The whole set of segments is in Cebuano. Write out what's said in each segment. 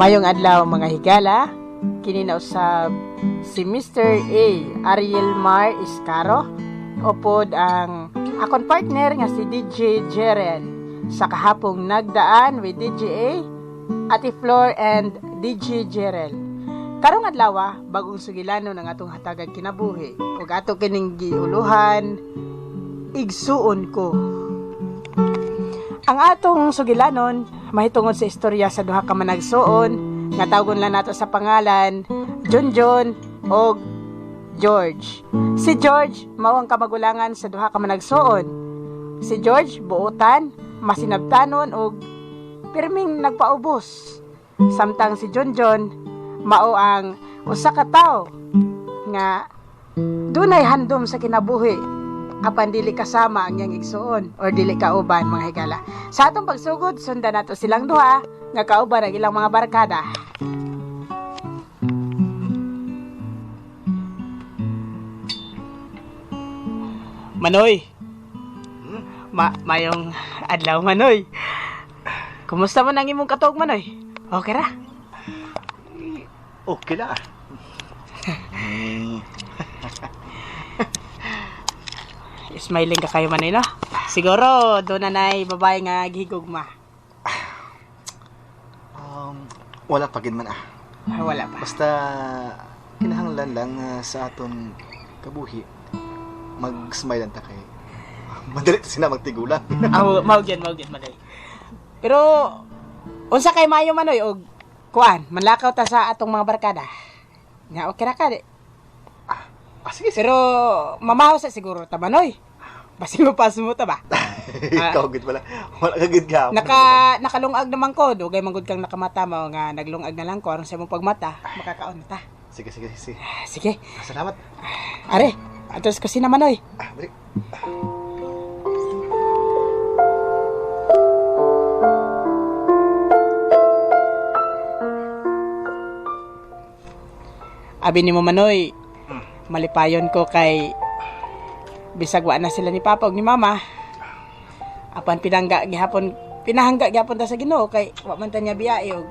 Mayong adlaw, mga higala, kini na usab si Mr. A. Ariel Mar Iscaro upod ang akon partner nga si DJ Jeren sa kahapong nagdaan with DJ A, Ate Flor and DJ Jerel. Karong adlaw, bagong sugilano ng atong hatagag kinabuhi ug ato kining giuluhan, "Igsuon Ko." Ang atong sugilanon mahitungod sa istorya sa duha ka managsuon nga tawgon lang nato sa pangalan Junjun og George. Si George mao ang kamagulangan sa duha ka managsuon. Si George buotan, masinabtanon og pirming nagpaubos. Samtang si Junjun mao ang usa ka tawo nga dunay handom sa kinabuhi apan dili kasama ang iyang igsuon or dili kauban, mga higala. Sa atong pagsugod, sundan nato silang duha nga kauban ang ilang mga barkada. Manoy. Mayong adlaw, Manoy. Kumusta man ang imong katuog, Manoy? Okay ra? Okay lang. Smiling ka kayo, Manoy, no? Siguro doon na na'y babae nga gihigugma. Wala pa gid man ah. Ay, wala pa. Basta kinahanglan lang sa aton kabuhi mag-smile lang ta kay madali ta sina magtigulang. Ah, mao gyud, mao gyud, Manoy. Pero unsa kay maayo, Manoy, og kuan, manlakaw ta sa atong mga barkada. Nga okay ra ka di? Ah, sige, sige. Pero mamahaw sa siguro ta, Manoy. Basin mo paso mo ta ba? Ikaw gid wala. Wala ka gid ka. Nakalungag naman ko, dugay man gud kang nakamata mo nga naglungag na lang ko aron sa imong pagmata, makakaon na ta. Sige, sige, sige. Ah, sige. Ah, salamat. Are, atos ko sina, Manoy. Ah, dali. Abi nimo, Manoy, malipayon ko kay bisag wa na sila ni Papa ug ni Mama. Apan pinangga gihapon, pinahangga gihapon ta sa Ginoo kay wa man ta niya biyae ug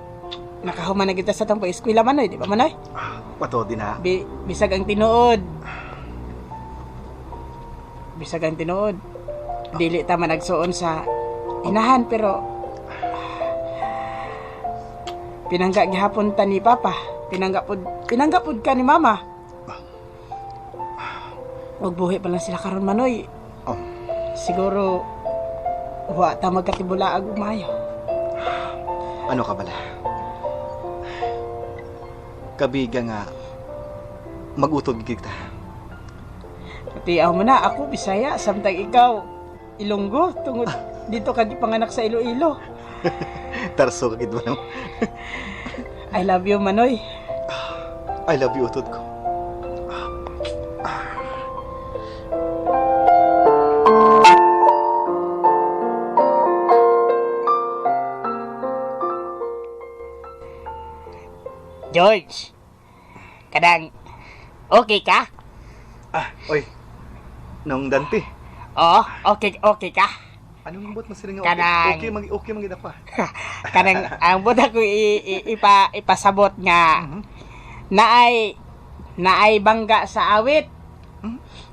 nakahuman na kita sa atong pag-eskwela, Manoy, di ba, Manoy? Ah, pato din ha. Bisag ang tinuod. Bisag ang tinuod. Dili ta managsuon sa inahan pero pinangga gihapon ta ni Papa. Pinangga pud ka ni Mama. Ug buhi pa lang sila karon, Manoy. Oh. Siguro wa ta magkatibulaag og maayo. Ano ka bala? Kabiga nga mag-utod gid ta. Patiaw mo na, ako Bisaya, samtang ikaw Ilonggo, tungod dito ka gipanganak sa Iloilo. Tarso ka gid mo. I love you, Manoy. I love you, utod ko. George, kadang okay ka? Ah, oy. Nung Dante. Oo, okay, okay ka? Anong buot mo sila nga okay? Okay mag okay man gid ako ah. Kanang ang buta ko ipasabot nga naay bangga sa awit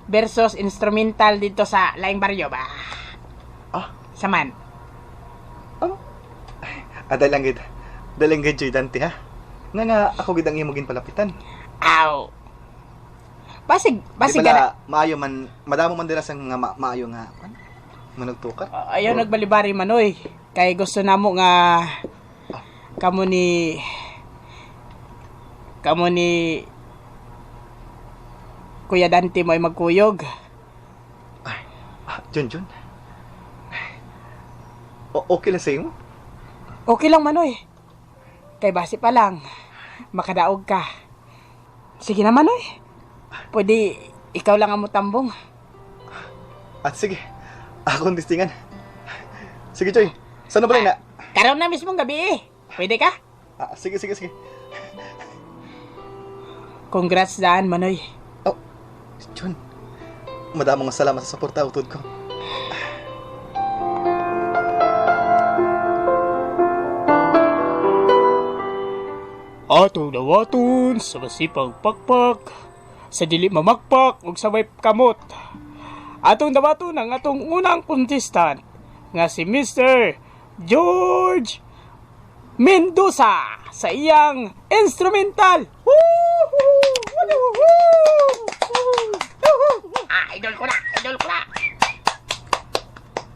versus instrumental dito sa laing baryo ba? Ah. Saman. Oh. Ah, dahil lang gid. Dahil lang gid, Joy Dante ha. Nga nga ako gid ang imo ginpalapitan. Aw. Basig, basig Di ka na. bala, maayo man, madamo man dira sa nga maayo nga ano? Manugtukat. Ayaw nagbalibari, Manoy. Kay gusto namo nga kamo ni Kuya Dante mo ay magkuyog. Ah, Jun Jun. Okay lang sa imo? Okay lang, Manoy. Kay base pa lang makadaog ka. Sige na, Manoy. Pwede ikaw lang ang mutambong. At sige. Akong distingan. Sige, Joy. Saan na ba na? Karon na mismong gabi eh. Pwede ka? Ah, sige, sige, sige. Congrats daan, Manoy. Oh, Jun. Madamong salamat sa suporta, utod ko. Atong dawaton sa masipag pakpak, sa dili mamakpak ug sa may kamot. Atong dawaton ang atong unang contestant nga si Mr. George Mendoza sa iyang instrumental. Woo! Ah, idol ko na, idol ko na.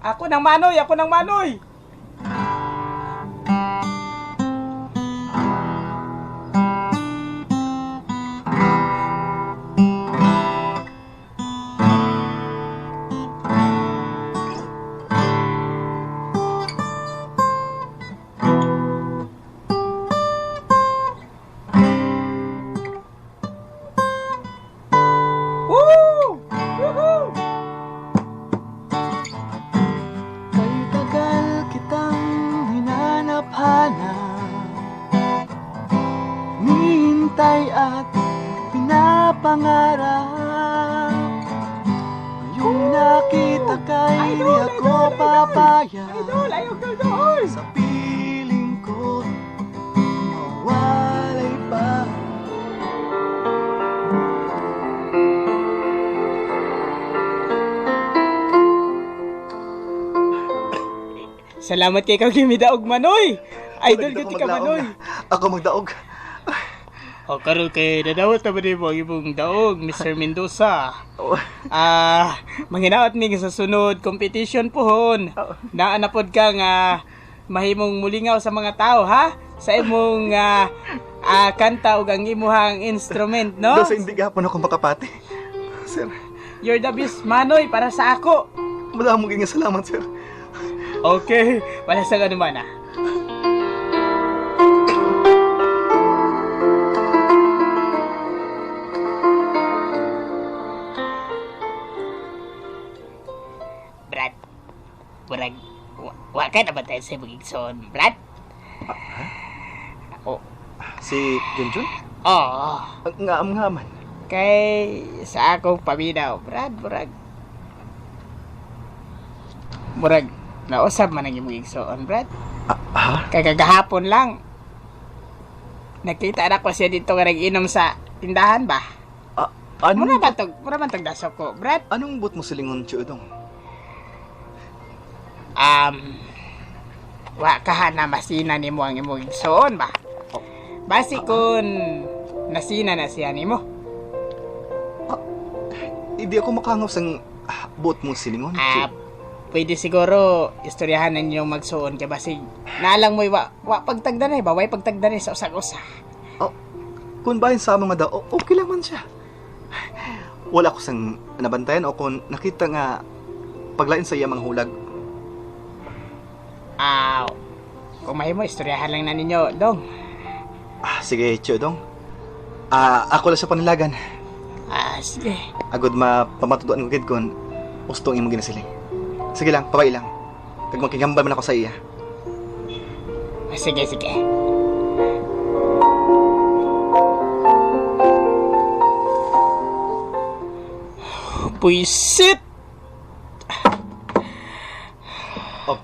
Ako ng manoy, ako ng manoy. Woo! Woohoo! Kay tagal kitang hinanap-hanap, nihintay at pinapangarap. Ngayong nakita ka'y di Idol, ako idol, idol! papayag. Idol, ayaw ka doon! Sa piling ko, mawalay pa. Salamat kay kang gimidaog manoy. Idol Ako ko ti ka maglaog manoy. na. Ako magdaog. O karon kay dadawat na ba nimo ang imong daog, Mr. Mendoza? Oh. Ah, manghinaot ni sa sunod competition pohon. Naa na pod ka nga mahimong mulingaw sa mga tao ha sa imong kanta ug ang imuhang instrument, no? Daw sa hindi gapon ako makapati. Sir, You're the best manoy para sa ako. madamo nga salamat, sir. Okay, wala sa anuman ah. Brad, murag, wa ka na ba tayo sa imong igsoon, Brad? Oh, Si Junjun? oo. Ang ngaam-ngaman. Kay sa akong paminaw, Brad, murag. Murag, nausab man ang imong igsoon, Brad. Ha? Kay kagahapon lang. Nakita na ko siya dito nga nag-inom sa tindahan ba? Ah, anong, Mura man tog dasok ko, Brad. anong but mo silingon, Chiudong? Um, wa ka na masina nimo ang imong igsoon ba? Basi kun nasina na siya nimo. Hindi ako makangaw sang buot mo silingon. Ah, pwede siguro istoryahan ninyo magsuon kay basig naalang mo wa wa pagtagdanay ba way pagtagdanay sa usag-usa. Oh, kung bahin sa mga daw, okay lang man siya. Wala ko sang nabantayan o kung nakita nga paglain sa iya mga hulag. Ah, kung mahimo istoryahan lang na ninyo, dong. Ah, sige, Chiudong. Ah, ako lang sa panilagan. Ah, sige. Agod mapamatuduan ko gid kon ustong imong ginasiling. Sige lang, pabay lang. Kag makigambal man ako sa iya. Sige, sige. Puisit! Oh,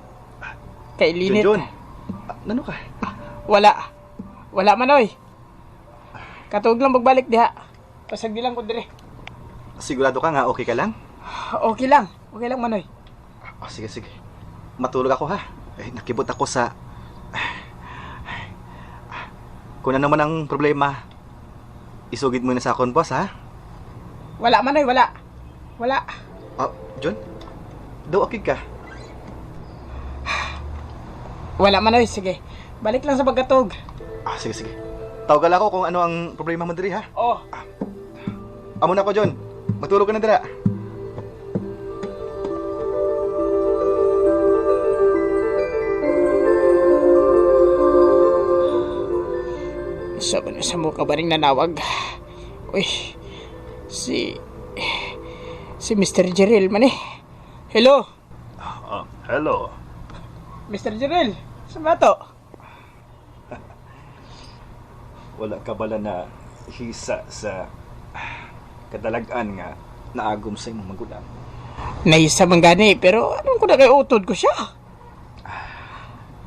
Kay linit. Junjun. Ah, nano ka? Wala. Wala man, oy. Katug lang magbalik diha. Pasag di lang ko dire. Sigurado ka nga okay ka lang? Okay lang. Okay lang, Manoy. Oh, sige, sige. Matulog ako ha. Eh, nakibot ako sa... Kung ano man ang problema, isugid mo na sa akon, boss, ha? Wala, Manoy. Wala. Wala. Oh, John? Daw akig ka. Wala, Manoy. Sige. Balik lang sa pagkatug. Ah, sige, sige. Tawagal ako kung ano ang problema mo diri, ha? Oh. Amo na ako, John. Matulog ka na dira. Sa ba sa mukha ba rin nanawag? Uy, si... Si Mr. Jeril man eh. Hello, Ah, hello. Mr. Jeril. Sa ba to? Wala ka bala na hisa sa kadalagan nga naagom sa imong magulang. Naisa man gani, pero anong ko na kay utod ko siya?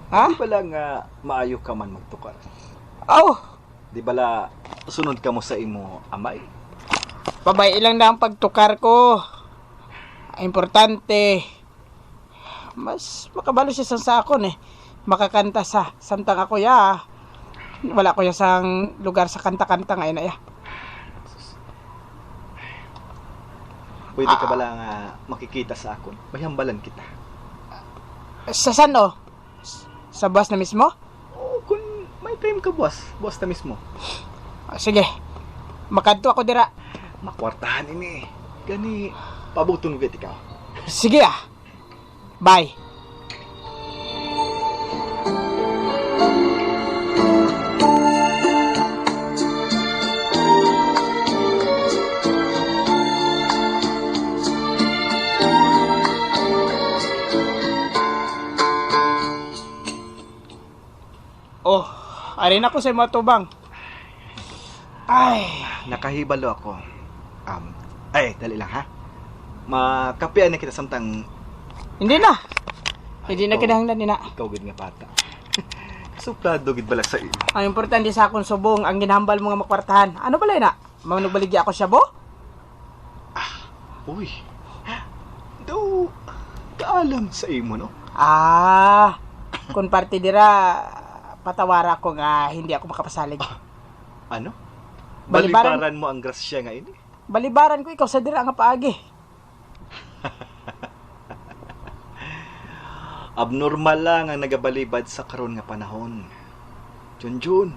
Ha? Di bala nga maayo ka man magtukar. Aw, Di bala sunod ka mo sa imo amay? Pabay ilang na ang pagtukar ko. Importante. Mas makabalo siya sa akon eh. Makakanta sa samtang ako ya. Wala ko ya sang lugar sa kanta-kanta ngayon na ya. Pwede ka bala nga makikita sa akon? Mahambalan kita. Sa saan oh? Sa bus na mismo? Oo, kung may time ka buwas, buwas na mismo. Ah, sige. Makadto ako dira. Makwartahan ini. Gani, pabuton gid ikaw. Sige ah. Bye. Oh, arin ako sa matubang. Ay, Nakahibalo ako. Ay, dali lang ha. Makapian na kita samtang hindi na. Hindi na Ikaw. kinahanglan ni na. Ikaw gid nga bata. Suplado gid bala sa imo. Ang importante sa akong subong, ang ginahambal mo nga makwartahan. Ano pala yun na? Manugbaligya ako siya bo? Uy. Daw kaalam sa imo no. Ah, kung parte dira, patawara ko nga hindi ako makapasalig. Ano? Balibaran- Balibaran mo ang grasya nga ini. Balibaran ko ikaw sa dira nga paagi. Abnormal lang ang nagabalibad sa karon nga panahon. Junjun,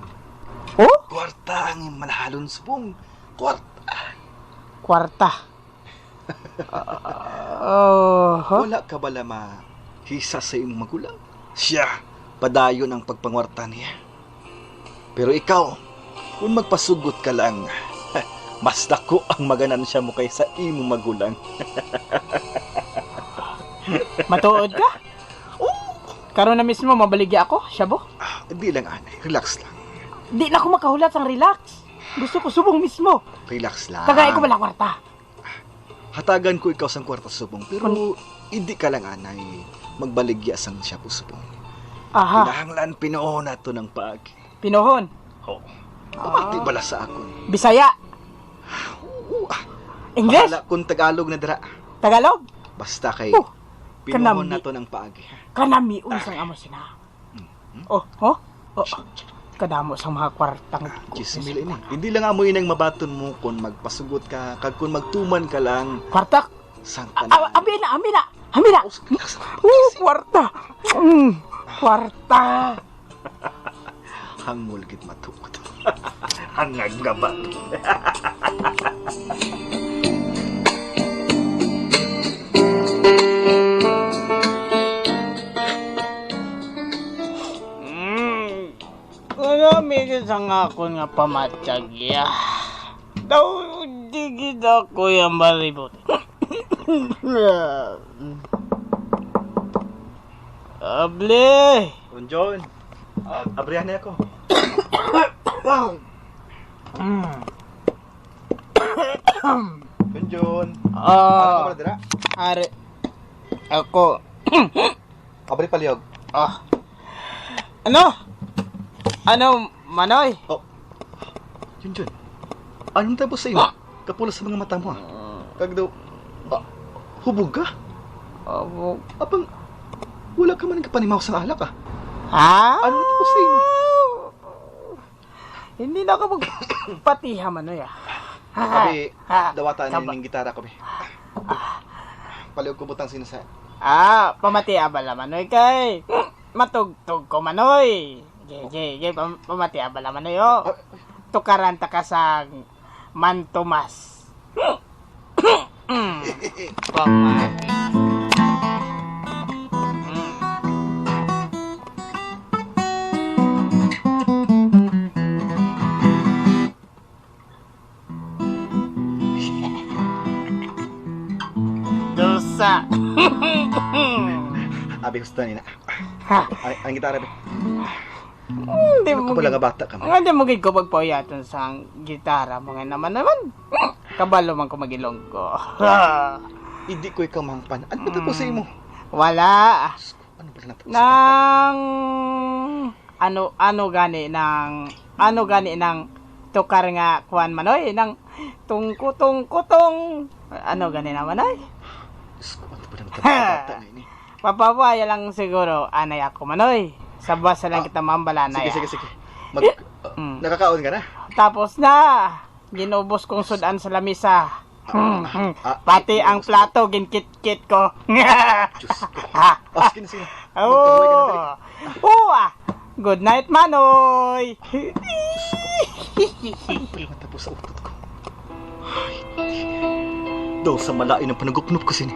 Oh? kwarta ang manahalon subong. Kwarta. Kwarta. Oh, huh? Wala ka bala mahisa sa imong magulang? Siya, padayon ang pagpangwarta niya. Pero ikaw, kung magpasugot ka lang, mas dako ang maganansya mo kaysa imong magulang. Matuod ka? Karon na mismo mabaligya ako, siya bo? Ah, di lang anay, relax lang. Di na ako makahulat sang relax. Gusto ko subong mismo. Relax lang. Kagaya ko wala kwarta. Hatagan ko ikaw sang kwarta subong, pero hindi ka lang anay magbaligya sang siya po subong. Aha, Kinahanglan pinuo na to ng paagi. pinuhon. Oo. Pamati bala sa akon. Bisaya. Oo, ah. English? Bahala kung Tagalog na dira. Tagalog? Basta kay Oh, pinuhon kanami. na to ng paagi. Kanami unsang amo sina. Oh, oh? Oh. Kadamo sa mga kwartang Chismil ini. Hindi lang amoy nang mabaton mo kung magpasugot ka, kag kung magtuman ka lang Kwarta? sang Ah, tanan. Abi na, abi na. Abi na. Oh, kwarta. Kwarta. Hangol gid matukod. Hangag nga ba? Marami sa nga ako nga pamatyag ya. Daw, di gid ako yung maribot. Able! John. Abrihan na ako. John John. Ah, Ano ka pala dira? are. Ako. Abri palihog. Ah. Ano? Ano, Manoy? Oh. John John. Anong tapos sa imo? Kapula sa mga mata mo ah. Kag daw ah, hubog ka? Opo. Apang wala ka man kapanimaw sa alak ah. Ha? Ano tapos sa imo? Hindi na ako magpatiha, Manoy ah. Abi, Ha? dawatan Kaba- ni ning gitara ko be. Palihog ko butang sinasa. Ah, pamati abala Manoy kay. Matugtog ko Manoy. Ge ge ge pamati abala Manoy oh. Tukaran ta ka sa Mantomas. Pamati. Dosa. Abi gusto ni na. Ha. Ay, ang gitara be. Hindi Ano mo ka pala nga bata ka man? Nga di mo gid ko pagpayaton sa gitara mo nga naman naman. Kabalo man ko magilonggo. Hindi ko ikaw mangpan. Ano tapos sa imo? Wala. Diyos ko, ano ba natapos sa bata? Nang ano ano gani nang Ano gani nang tukar nga kuan manoy nang tungkutong kutong ano gani na manoy? Diyos ko, ano ba nang bata na ini? Papawaya lang siguro anay ako manoy. Sa basa lang kita mambala na. Sige, sige, sige. Mag, Nakakaon ka na? Tapos na ginubos kong sudan sa lamisa. Pati ang plato ginkit-kit ko. Diyos ko. Sige na, sige. Magpahuway ka na, dali. Oh. Oo ah. Good night, Manoy. Ano pala matapos sa utot ko? Ay, daw sa malain ang panagupnop ko sini.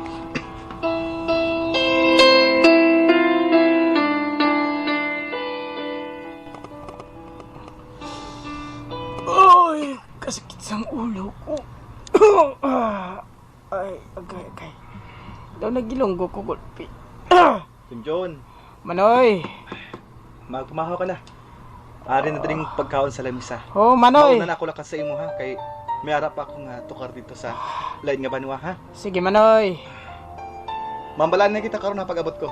Ay, kasakit sa ulo ko. Ay, agay, agay. Daw nagilonggo ko gulpi. John, Manoy. Magpumahaw ka na. Ari na dring pagkaon sa lamisa. Oh, Manoy. Mauna na ako lakas sa imo ha kay may ara pa akong tukar dito sa lain nga banwa ha. Sige, Manoy. Mambalaan na kita karon ha pag-abot ko.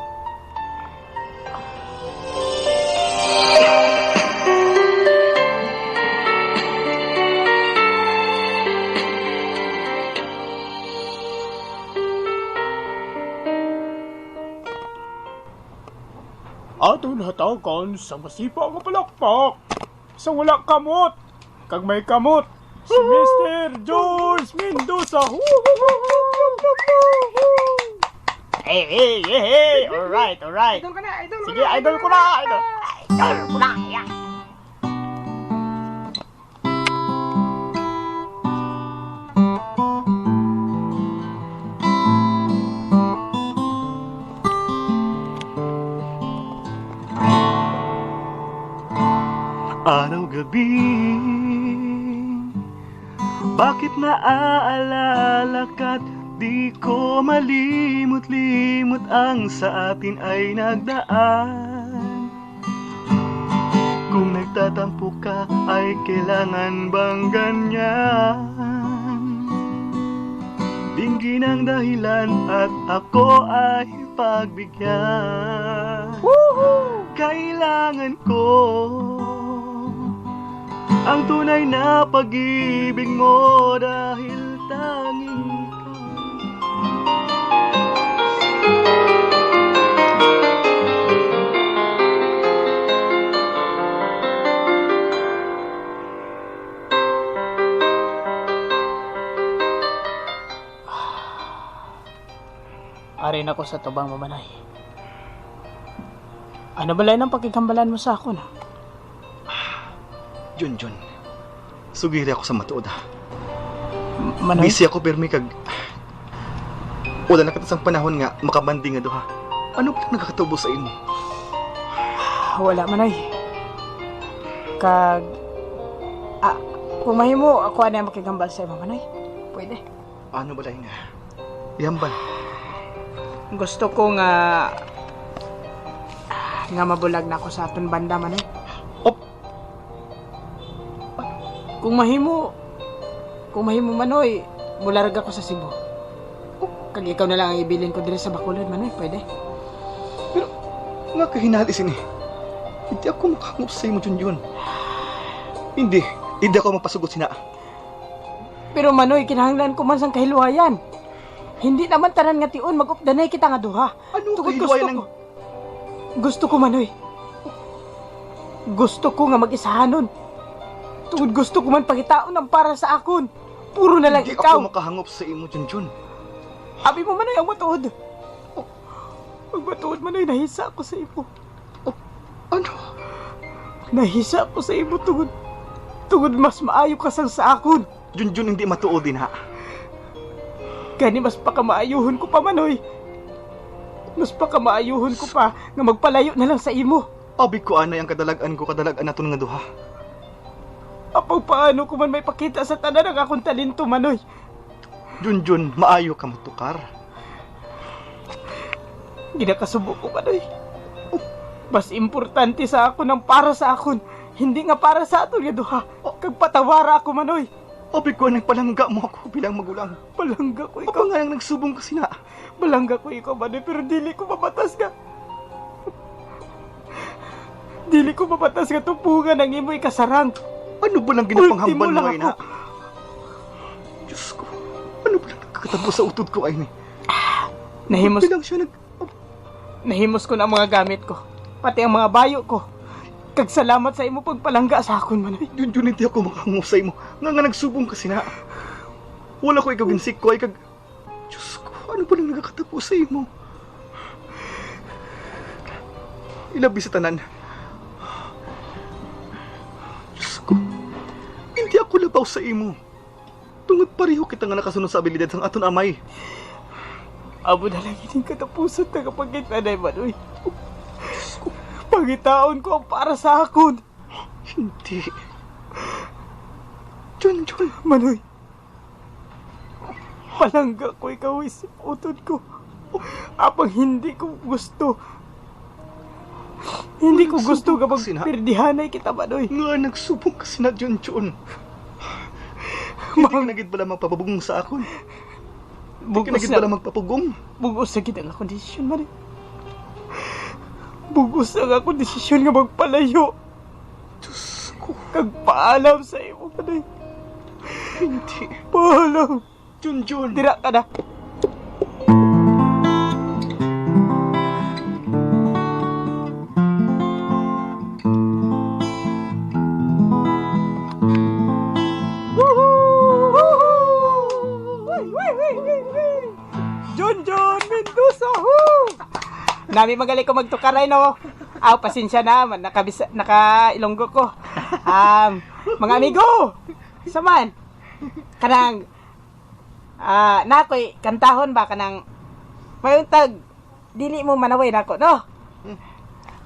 Aton hatakan sa masipa nga palakpak sa wala kamot kag may kamot si Mr. George Mendoza. Hey, hey, hey, hey. All right, all right. Idol ka na, idol Sige, idol ko na, idol. Idol ko na. Yeah. Araw-gabi, bakit naaalala ka't di ko malimot-limot ang sa atin ay nagdaan? Kung nagtatampo ka ay kailangan bang ganyan? Dinggin ang dahilan at ako ay pagbigyan. Kailangan ko ang tunay na pag-ibig mo dahil tanging ikaw. Arin ako sa tubang mo, Manoy. Ano ba ang pakikambalan mo sa ako na? John, John. Sugiri ako sa matuod ha. Manoy? Busy ako permi kag wala na katasang panahon nga makabanding nga duha. Ano pa nakakatubo sa imo? Wala, Manoy. Kag... Ah, kung mahimo, ako ano yung makigambal sa imo, Manoy. Pwede. Ano ba nga? Yambal. Gusto ko nga... Nga mabulag na ako sa aton banda, Manoy. Op! Kung mahimo... Kung mahimo, Manoy, mularga ko sa Cebu. Kag ikaw na lang ang ibilin ko diri sa Bacolod, Manoy. Pwede. Pero nga kahinali sini. Hindi ako makahangop sa imo, John John. Hindi. Hindi ako mapasugot sina. Pero Manoy, kinahanglan ko man sang kahilwayan. Hindi naman tanan nga tion mag-updanay kita nga duha. Ano Tungod kahilwayan gusto ang ko. Gusto ko, Manoy. Gusto ko nga mag-isahanon. Tungod gusto ko man pangitaon ang para sa akon. Puro na lang Hindi ikaw. ako makahangop sa imo, John John. Abi mo, Manoy, ang matuod. Ang matuod, Manoy, nahisa ako sa imo. Ano? Nahisa ako sa imo tungod tungod mas maayo ka sang sa akon. John John, hindi matuod din ha. Gani mas pakamaayuhon ko pa, Manoy. Mas pakamaayuhon ko pa nga magpalayo na lang sa imo. Abi ko anay ang kadalagan ko kadalagan naton nga duha. Apaw paano ko man may pakita sa tanan ang akong talento, Manoy. John John, maayo ka motukar. Ginakasubo ko, Manoy. Mas importante sa ako ng para sa akon. Hindi nga para sa aton nga duha. Kag patawara ako, Manoy. Abi ko anay palangga mo ako bilang magulang. Balangga ko Ako ikaw. nga lang nagsubong kasi na. Balangga ko ikaw, Manoy, pero dili ko mabatas ka. Dili ko mapatas nga tupungan ang imo ikasarang. Ano ba lang ginapanghambal Ultimo mo lang ay na? Diyos ko, ano ba lang nagkakatabo sa utod ko ay ni? Nahimos, Bilang siya nag... nahimos ko na ang mga gamit ko. Pati ang mga bayo ko. Kag salamat sa imo pagpalangga sa akon, Manoy. Yun, hindi ako makahangop sa imo. Nga nagsubong kasi na. Wala ko ikaw ginsik ko ay kag... Diyos ko, ano ba lang nagkakatabo sa imo? Ilabi sa tanan. Diyos ko, hindi ako labaw sa imo. Tungod pareho kita nga nakasunod sa abilidad sang aton amay. Amo na lang ining katapusan na kapag kita na, Manoy. Pangitaon ko ang para sa akon. Hindi. John, John. Manoy. Palangga ko ikaw isip utod ko. Apang hindi ko gusto. Hindi ko gusto kapag pirdihanay kita, Manoy. Nga nagsubong kasi na, John, John. Hindi ka nagid bala magpapabugong sa akon. Hindi ka Bugos nagid na, bala magpapugong. bugos na gid ang akong desisyon, Manoy. Bugos na ang akong desisyon nga magpalayo. Diyos ko, Kag paalam sa imo, Manoy. hindi. Paalam. John, John. Dira ka na. John John Mendoza! Woo! Nami magaling ko magtukaray, no? Aw, pasensya na, man, nakabisa, naka-ilonggo ko. Mga amigo, saman, kanang, nakoy, kantahon ba, kanang, mayuntag, dili mo manaway nako, no?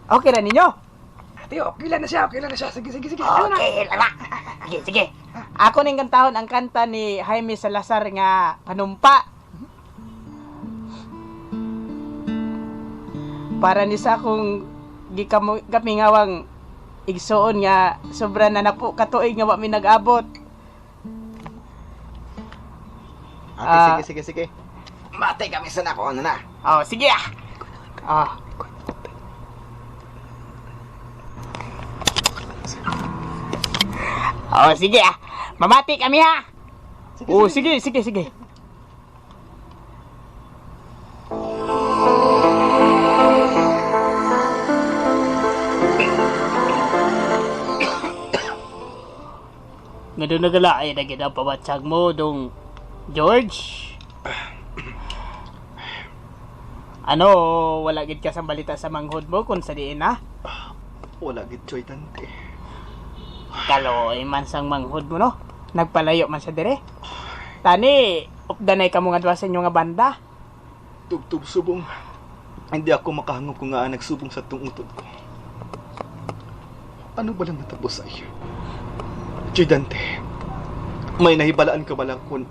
Okay ra ninyo? Ate, okay lang na siya, okay lang na siya. Sige, sige, sige. Okay, lala. Sige, sige. Ako ning kantahon ang kanta ni Jaime Salazar nga Panumpa. Para ni sa akong gikamingawang igsuon nga sobra na napo katuig nga wa mi nag-abot. Okay, Ah. sige, sige, sige. Matay kami sa nako, ano na? Oh, sige ah. Oh. Oh, sige ah. Mamati kami ha. Oh, sige, sige, sige. Nga doon nagalaay na gid ang pabatsag mo dong George. Ano, wala gid ka sa balita sa manghod mo kung sa diin na? Wala gid Joy Dante. Kaloy man sang manghod mo no. Nagpalayo man sa dire. Tani, updanay ka mo nga duwa sa inyo nga banda. Tugtog subong. Hindi ako makahangop kung nga nagsubong sa tong utod ko. Ano ba lang natapos ay? Joy Dante, may nahibalaan ka ba lang kung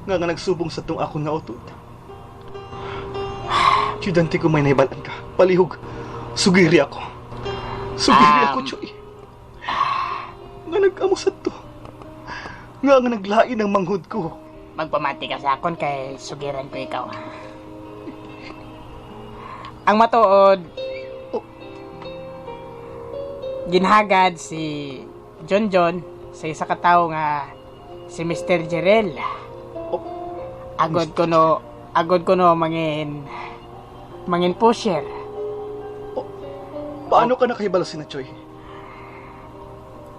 nga nagsubong sa tong akong nga utod? Joy Dante, kung may nahibalaan ka, palihog, sugiri ako. Sugiri ako, Joy. Nga nag-amo sa to. Nga naglain ang manghod ko. Magpamati ka sa akon kay sugiran ko ikaw. Ang matuod, ginhagad si John John sa isa ka tawo nga si Mr. Jerel. Agod ko no mangin pusher. Paano ka nakahibalo si na Choy?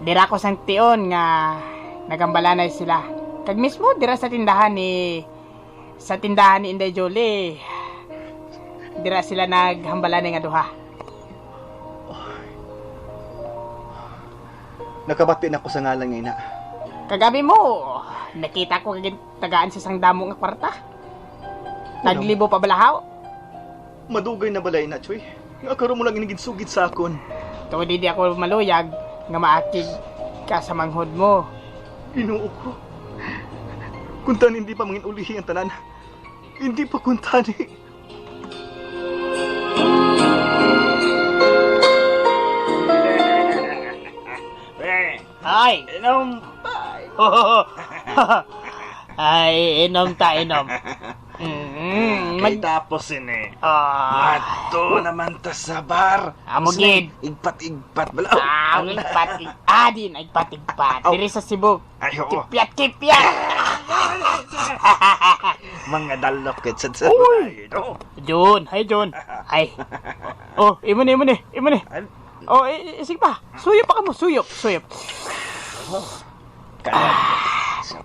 Dira ko sang tion nga nagambalanay sila. Kag mismo dira sa tindahan ni Inday Jolie. Dira sila naghambalanay nga duha. Nakabati na ako sa ngalan nga ina. Kagabi mo, nakita ko kagin tagaan sa sang damo nga kwarta. Naglibo pa balahaw. Madugay na balay na, Choy. Nga karon mo lang iniginsugid sa akon. Tuod di ako maluyag nga maakig ka sa manghod mo. Ginoo ko. Kuntan hindi pa mangin ulihi ang tanan. Hindi pa kuntani. Ay, Inom. Ay, inom ta, inom. Kay tapos ini. Ah, Ato naman ta sa bar. Amo gid. Igpat-igpat bala. Ah, igpat, ah, din, igpat, igpat. Aw. Diri sa Cebu. Ay, oo. Kipyat, kipyat. Mga dalok kit sa sa. Oh. Jun, hi Jun. Ay. Oh, imo ni, imo ni, imo ni. Ay, Oh, sige pa. Suyop pa ka mo, suyop, suyop. Kaya.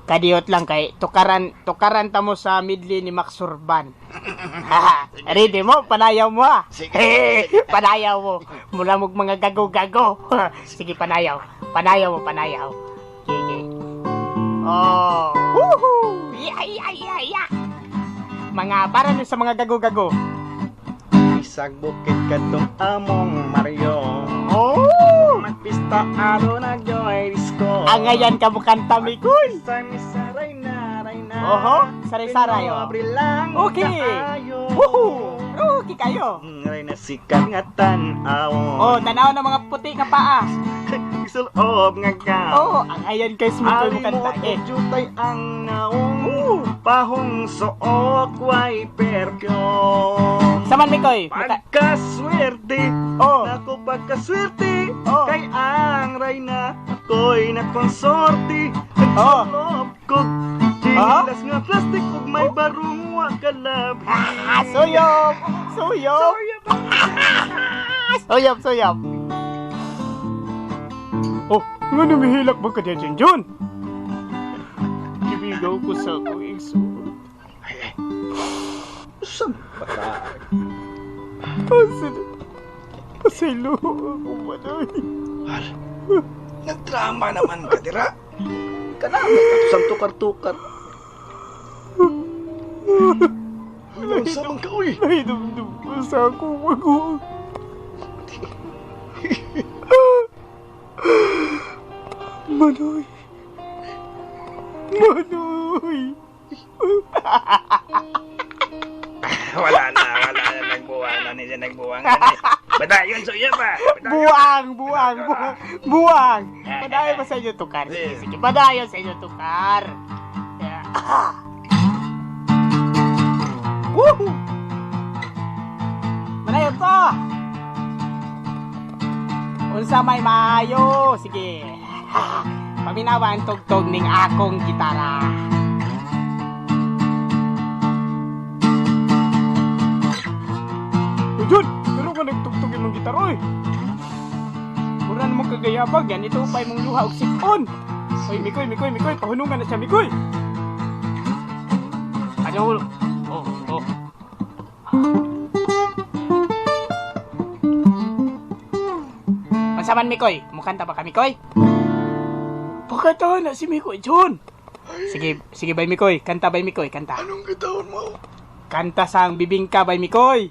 Kadiyot lang kay tukaran tukaran ta mo sa midli ni Max Surban. Ready mo, panayaw mo ha. Sige. Panayaw mo. Mula mog mga gago-gago. Sige, panayaw. Panayaw mo, panayaw. Sige. Oh. Woohoo! Ya, ya, ya, ya. Mga para nun sa mga gago-gago. Isag bukid kadtong among Mario. Oh! Magpista aro nagyoy disco. Angayan ka mo kanta, Mikoy. Sa misaray na ray na. Oho, saray-saray, oh. Pinobre lang Okay. kaayo. Woohoo! Okay kayo. Ray na sikat nga tan-awon. Oh, tanaw ng mga puti nga paa. Isulob nga ka. Oh, angayan kay Mikoy mo kanta. Alimot Eh. jutay ang naong. Ooh. Pahong suok way perkyong. Saman Mikoy. Muka- Pagkaswerte. Oh. Nako pagkaswerte. Oh. Kay ang rayna ako'y nakonsorte. Oh. Nagsulop ko. Chinilas nga plastic ug may barong wa kalabhi. Ah, suyop! Suyop! Suyop, suyop! Oh, nga namihilak ba ka dyan, Jun? Gibigaw ko sa akong igsuot. Saan pa ka? Pasaylo. Pasaylo ako manoy. Hal, nagdrama naman ka dira. Kanami ka sa tukar-tukar. Unsa man ka uy? Nahidumdum ko sa akong magulang. Manoy. Manoy. Wala na, wala na nagbuwang na niya nagbuwang na ni. Badayon sa iya ba? Badayon. Buang, buang, buang, buang. Padayon pa sa inyo tukar. Sige, sige, padayon sa inyo tukar. Yeah. Woohoo! Manayon to! Unsa may maayo? Sige. Paminawa ang tugtog ning akong gitara. Uy, Jun! Pero ka nagtugtog imong gitara, oy! Mura namang kagayabag, yan ito pa imong luha og sipon. Oy, Mikoy, Mikoy, Mikoy, pahunungan na siya, Mikoy! Ano? Oh, oh. Mansaman, Mikoy, mukanta ba ka, Mikoy? Pagkataon na si Mikoy, Jun! Sige, sige, bay Mikoy, kanta bay Mikoy, kanta. Anong gitawon mo? Kanta sang bibingka bay Mikoy.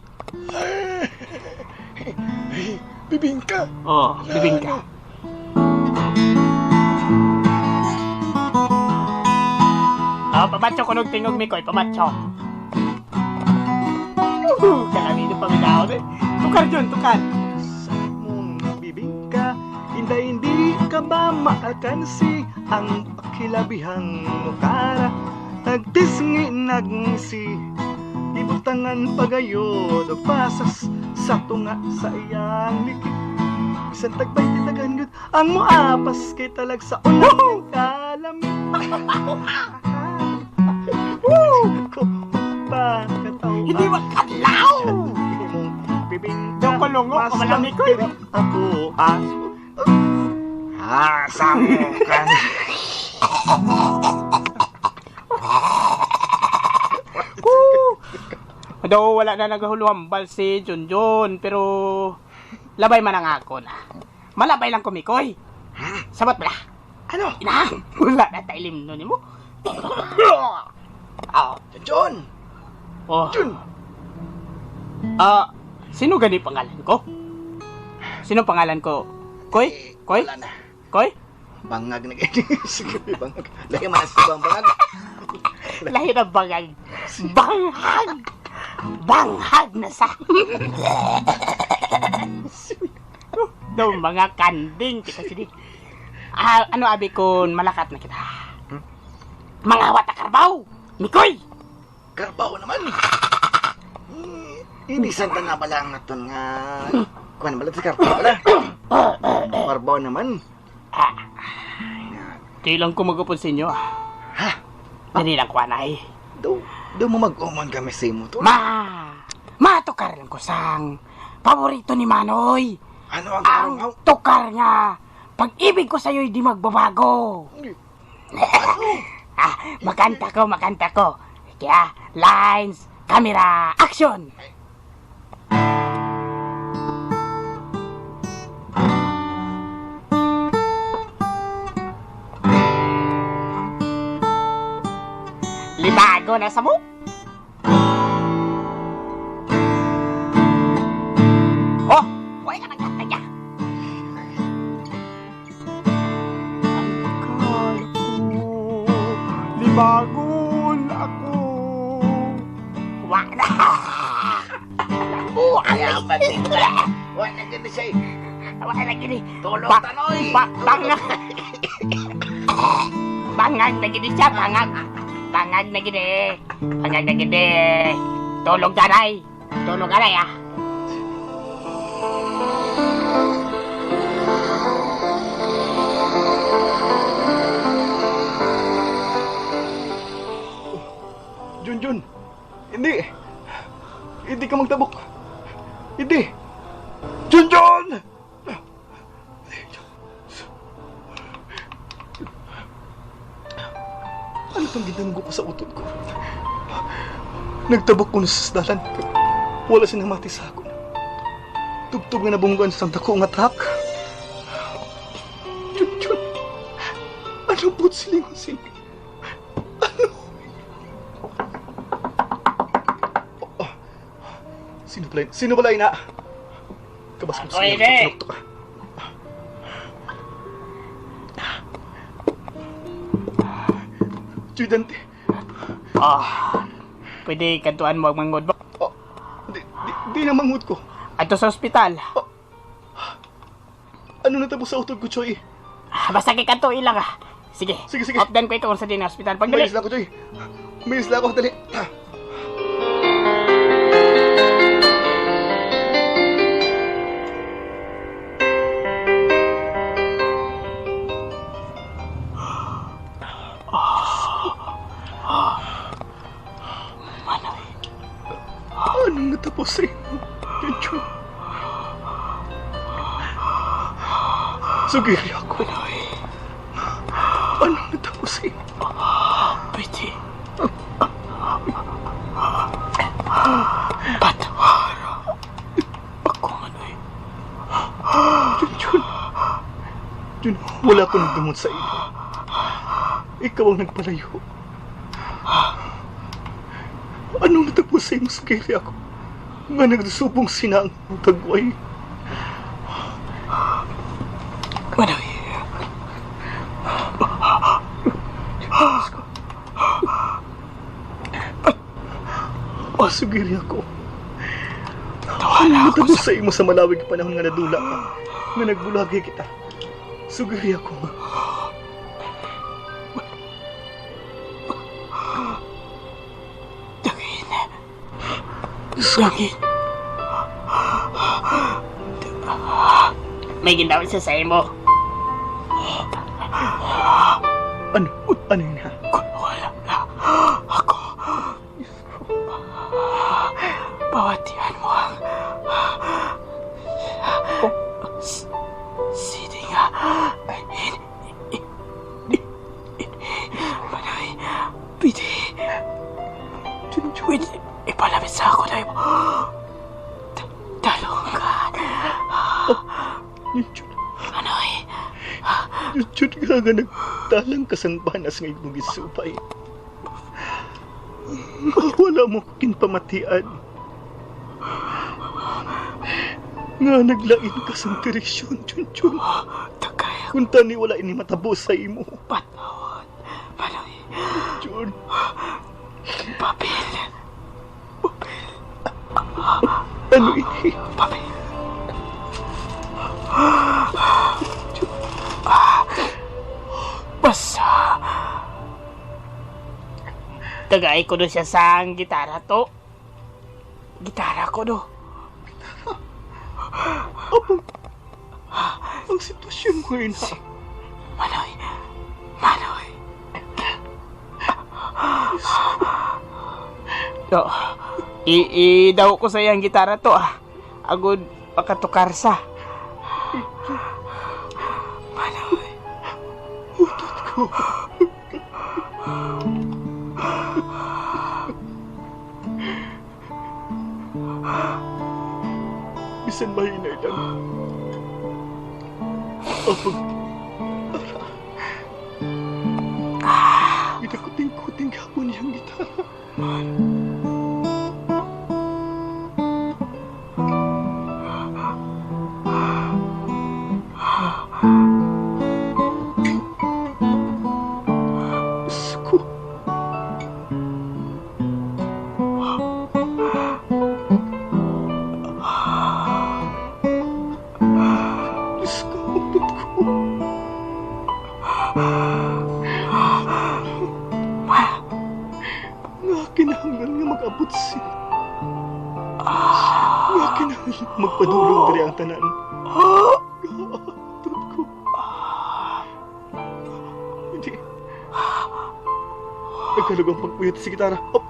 Bibingka. Oh, bibingka. Ah, pamatcho kunog tingog Mikoy, pamatcho. Woohoo, kalami ng paminaw eh. Tukar Jun, tukar. Sa mong bibingka, inday hindi ka ba maalkansi ang pakilabihang mukara nagtisngi nagngisi ibutangan pagayod og pasas sa tunga sa iyang likid bisan tagbay titagan yun ang muapas kay talag sa unang kalami ko pa katawa Hindi makadlaw. imong bibingka Yung kulungo, mas kamalami ko eh. ako ah. Ah, samo ka. Woo! Daw wala na nagahuluhambal si Jun Jun, pero labay man ang ako na. Malabay lang ko Mikoy. Sabot bala. Ano? Ina, wala na tailim nun mo. Ah, John! oh. Jun! Ah, sino gani pangalan ko? Sino pangalan ko? Koy? Koy? Wala na. Koy? Bangag na Sige, bangag. Lahi man sa bang bangag. Lahi na bangag. Banghag! Banghag na sa... Daw mga kanding kita sini. Ah, ano abi kun malakat na kita. Mga wata karbaw! Mikoy! Karbaw naman. Hindi santa na pala ang aton nga kuan bala sa karto bala. Parbaw naman. Di lang ko mag-upod sa inyo ah. Ha? Dali lang ko anay. Daw daw mo mag-umon kami sa imo to. Ma! Matukar lang ko sang paborito ni Manoy. Ano ang Ang karong haw? tukar nga. Pag-ibig ko sa'yo'y di magbabago. Ah, makanta ko, makanta ko. Kaya, lines, camera, action! Libago na sa mo. Oh, huwag ka nagkanta niya. Akala ko, libagon ako. Wa na. Kaya ba Wa na gani siya. Wa na gini. Tulog tanoy. Bangag. Bangag na gini siya, bangag. Bangag na gini. Bangag na gini. Tulog danay. Tulog anay ah. Jun Jun, hindi. Hindi ka magtabok. Hindi. Jun Jun! Ano itong ginamgo ko sa utod ko? Nagtabok ko na sa dalan. Wala siya namati sa akon. Tugtog nga nabunggan sa dako nga truck. Jun Jun, ano po't silingon sini? Sino pala, sino pala ina? Kabas ko Ako, ine. sinukto ka. Judante. Ah. Pwede kantuan mo ang mangod mo. Oh, di, di, di na manghud ko. Ato sa ospital. Ano na tapos sa utod ko, Choy? Ah, basta kay kanto ilang ah. Sige. Sige, sige. Updan ko ikaw sa din ospital. Pagdali. Umayos lang ako, Choy. Umayos lang ako, dali. Manoy. Anong natapos sa imo, Junjun? Sugiri ako. Manoy. Anong natapos sa imo? Pwede. Patawara. Ako Manoy. Junjun. Jun, wala ko nagdumot sa imo. Ikaw ang nagpalayo. Anong natapos sa imo, sugiri ako? Nga nagsusubong sina ang tagway. Manoy. Oh, sugiri ako. Tawala Anong ako natapos sa imo sa malawig panahon nga nadula ka? Nga nagbulagi kita. Sugiri ako. Dangin. Dangin. May ginawa siya sa imo. Ano? Ano yun ha? Wala na ako. Bawatian mo ang sidi nga. Manoy, pwede. Pwede ipalapit sa ako na imo. Talonggan. Junjun. Manoy, Junjun nga nga nagtalang kasangbanas nga imong gisupay. Wala mo kinpamatian. Nga naglain ka sa direksyon, Junjun. tagay Kung tani wala ini matabo sa imo. patawad. Manoy, Jun, papel. ano ini? Papel. Basta. Tagay ko na siya sa gitara to. Gitara ko do. Apang, ang sitwasyon mo ngayon ha. Manoy. Manoy. Do. I daw ko sa iyang gitara to ah. Agud pakatukar sa. Manoy. Utot ko. Bisan mahinay lang. Apang, ara. Ginakuting-kuting hapon niyang gitara. Diyos ko. Diyos ko, utot ko. Nga kinahanglan nga mag-abot siya. Nga kinahanglan magpadulong diri ang tanan. Utot ko. Hindi. Nagkalog ang pagpuyat sa gitara. Oh.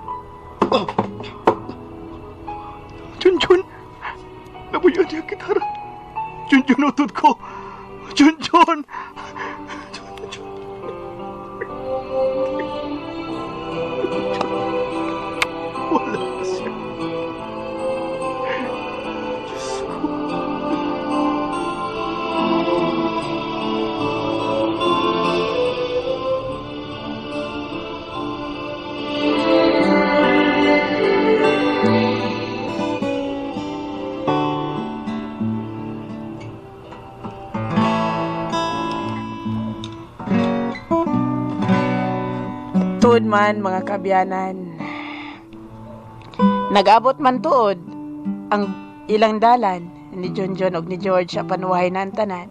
Oh. Junjun! Nabuyan niya ang gitara. Junjun, utot ko! Junjun! Junjun! Wala na siya. Diyos ko. Tuod man mga kabyanan. Nag-abot man tuod ang ilang dalan ni Junjun og ni George apan wahay na ang tanan.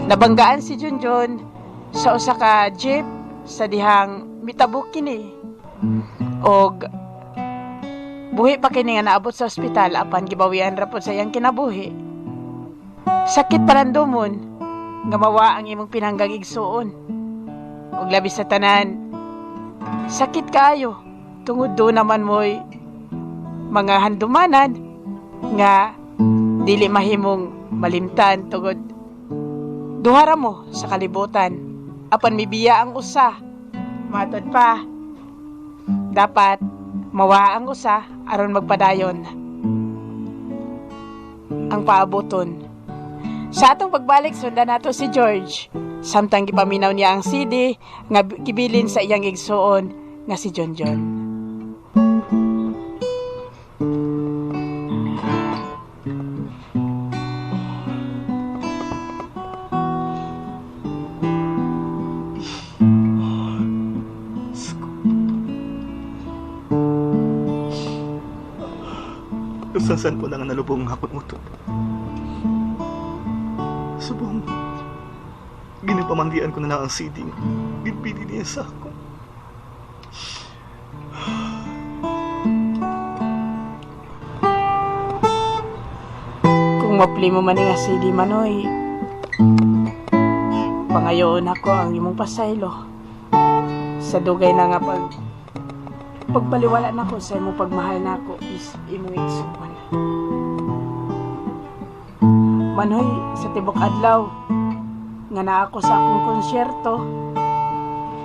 Nabanggaan si Junjun sa usa ka jeep sa dihang mitabok kini. Og buhi pa kini nga naabot sa ospital apan gibawian ra pod sa iyang kinabuhi. Sakit palandumon nga mawa ang imong pinanggang igsuon. Og labi sa tanan, sakit kaayo tungod do naman mo'y mga handumanan nga dili mahimong malimtan tungod duha ra mo sa kalibutan apan mibiya ang usa. Matod pa, dapat mawa ang usa aron magpadayon ang paaboton. Sa atong pagbalik, sundan nato si George samtang gipaminaw niya ang CD nga gibilin sa iyang igsuon nga si John John. Usasan po na nga nalubong ang hakot mo to. Subong, ginapamandian ko na lang ang CD. Ginpili niya sa ako. Kung mapli mo man nga CD, Manoy, pangayoon ako ang imong pasaylo. Sa dugay na nga pagpaliwala nako sa imong pagmahal nako is imong igsuon. Manoy, sa tibok adlaw nga naa ako sa akong konsyerto,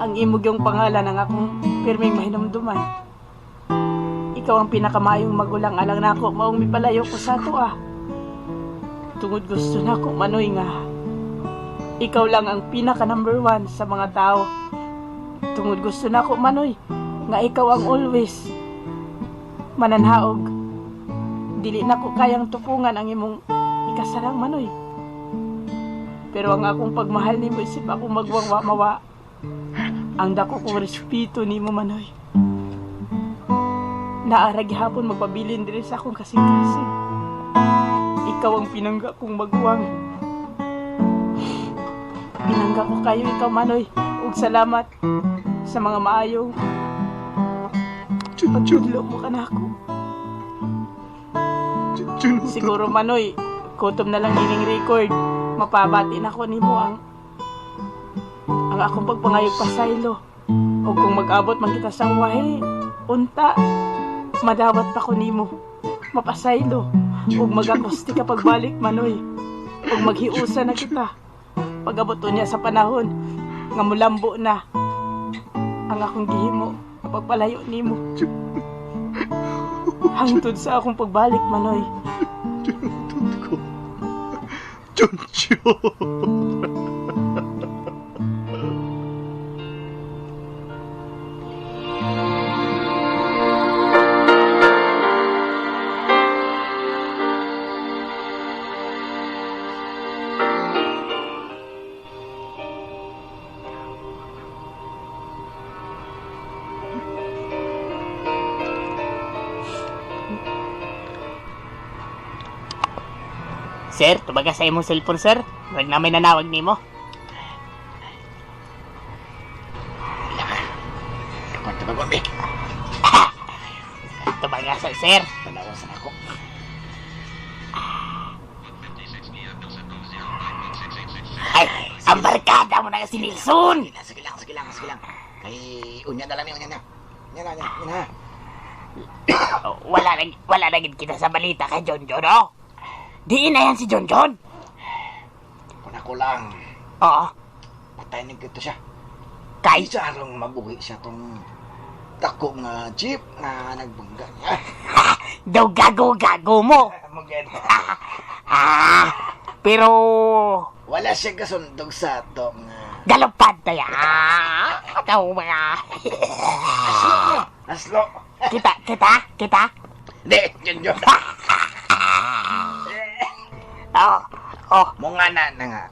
ang imong yung pangalan ang akong pirming mahinumduman. Ikaw ang pinakamayong magulang alang nako, maong mipalayo ko sa ato ah. Tungod gusto nako, Manoy, nga ikaw lang ang pinaka number one sa mga tao. Tungod gusto nako, Manoy, nga ikaw ang always mananhaog. Dili nako kayang tupungan ang imong ikasalang, Manoy. Pero ang akong pagmahal nimo isip akong magwangwa mawa. Ang dako kong respeto nimo, Manoy. Naara gihapon magpabilin diri sa akong kasing-kasing. Ikaw ang pinangga kong maguwang. Pinangga ko kayo ikaw, Manoy. Ug salamat sa mga maayong Junjun. pagtudlo mo kanako. Siguro Manoy, gutom na lang ining record. Mapabati na ko nimo ang akong pagpangayog pasaylo. O kung mag-abot man kita sa wahi, unta, madawat pa ko nimo. Mapasaylo. Ug magakusti ka pagbalik, Manoy. Ug maghiusa na kita. Pag-abot niya sa panahon, nga mulambo na ang akong gihimo, ang pagpalayo nimo. Hangtod sa akong pagbalik, Manoy. Junjun ko. Junjun. Sir, tubaga sa imong cellphone, sir. Wag na may nanawag nimo. Kapag tabag be. Tubaga sa sir. Tanawa sa ako. Ay, ang barkada mo na si Nilsson. Sige lang, sige lang, sige lang. Kay unya na lang ni unya na. Unya na, unya na, unya na. Wala na gid kita sa balita kay John John, oh. Diin na yan si John John. Kung ako lang, Oo. patay ni kito siya. Kay Isa arong mabuhi siya tong dako nga jeep nga nagbangga niya. daw gago-gago mo. Maganda. Ah, pero Wala siya kasundog sa ato nga. galopad tayo. Ah, daw mga. Aslo no. Aslo. Kita, kita, kita. Hindi, yun yun. Oh, oh, Mo nga na na nga.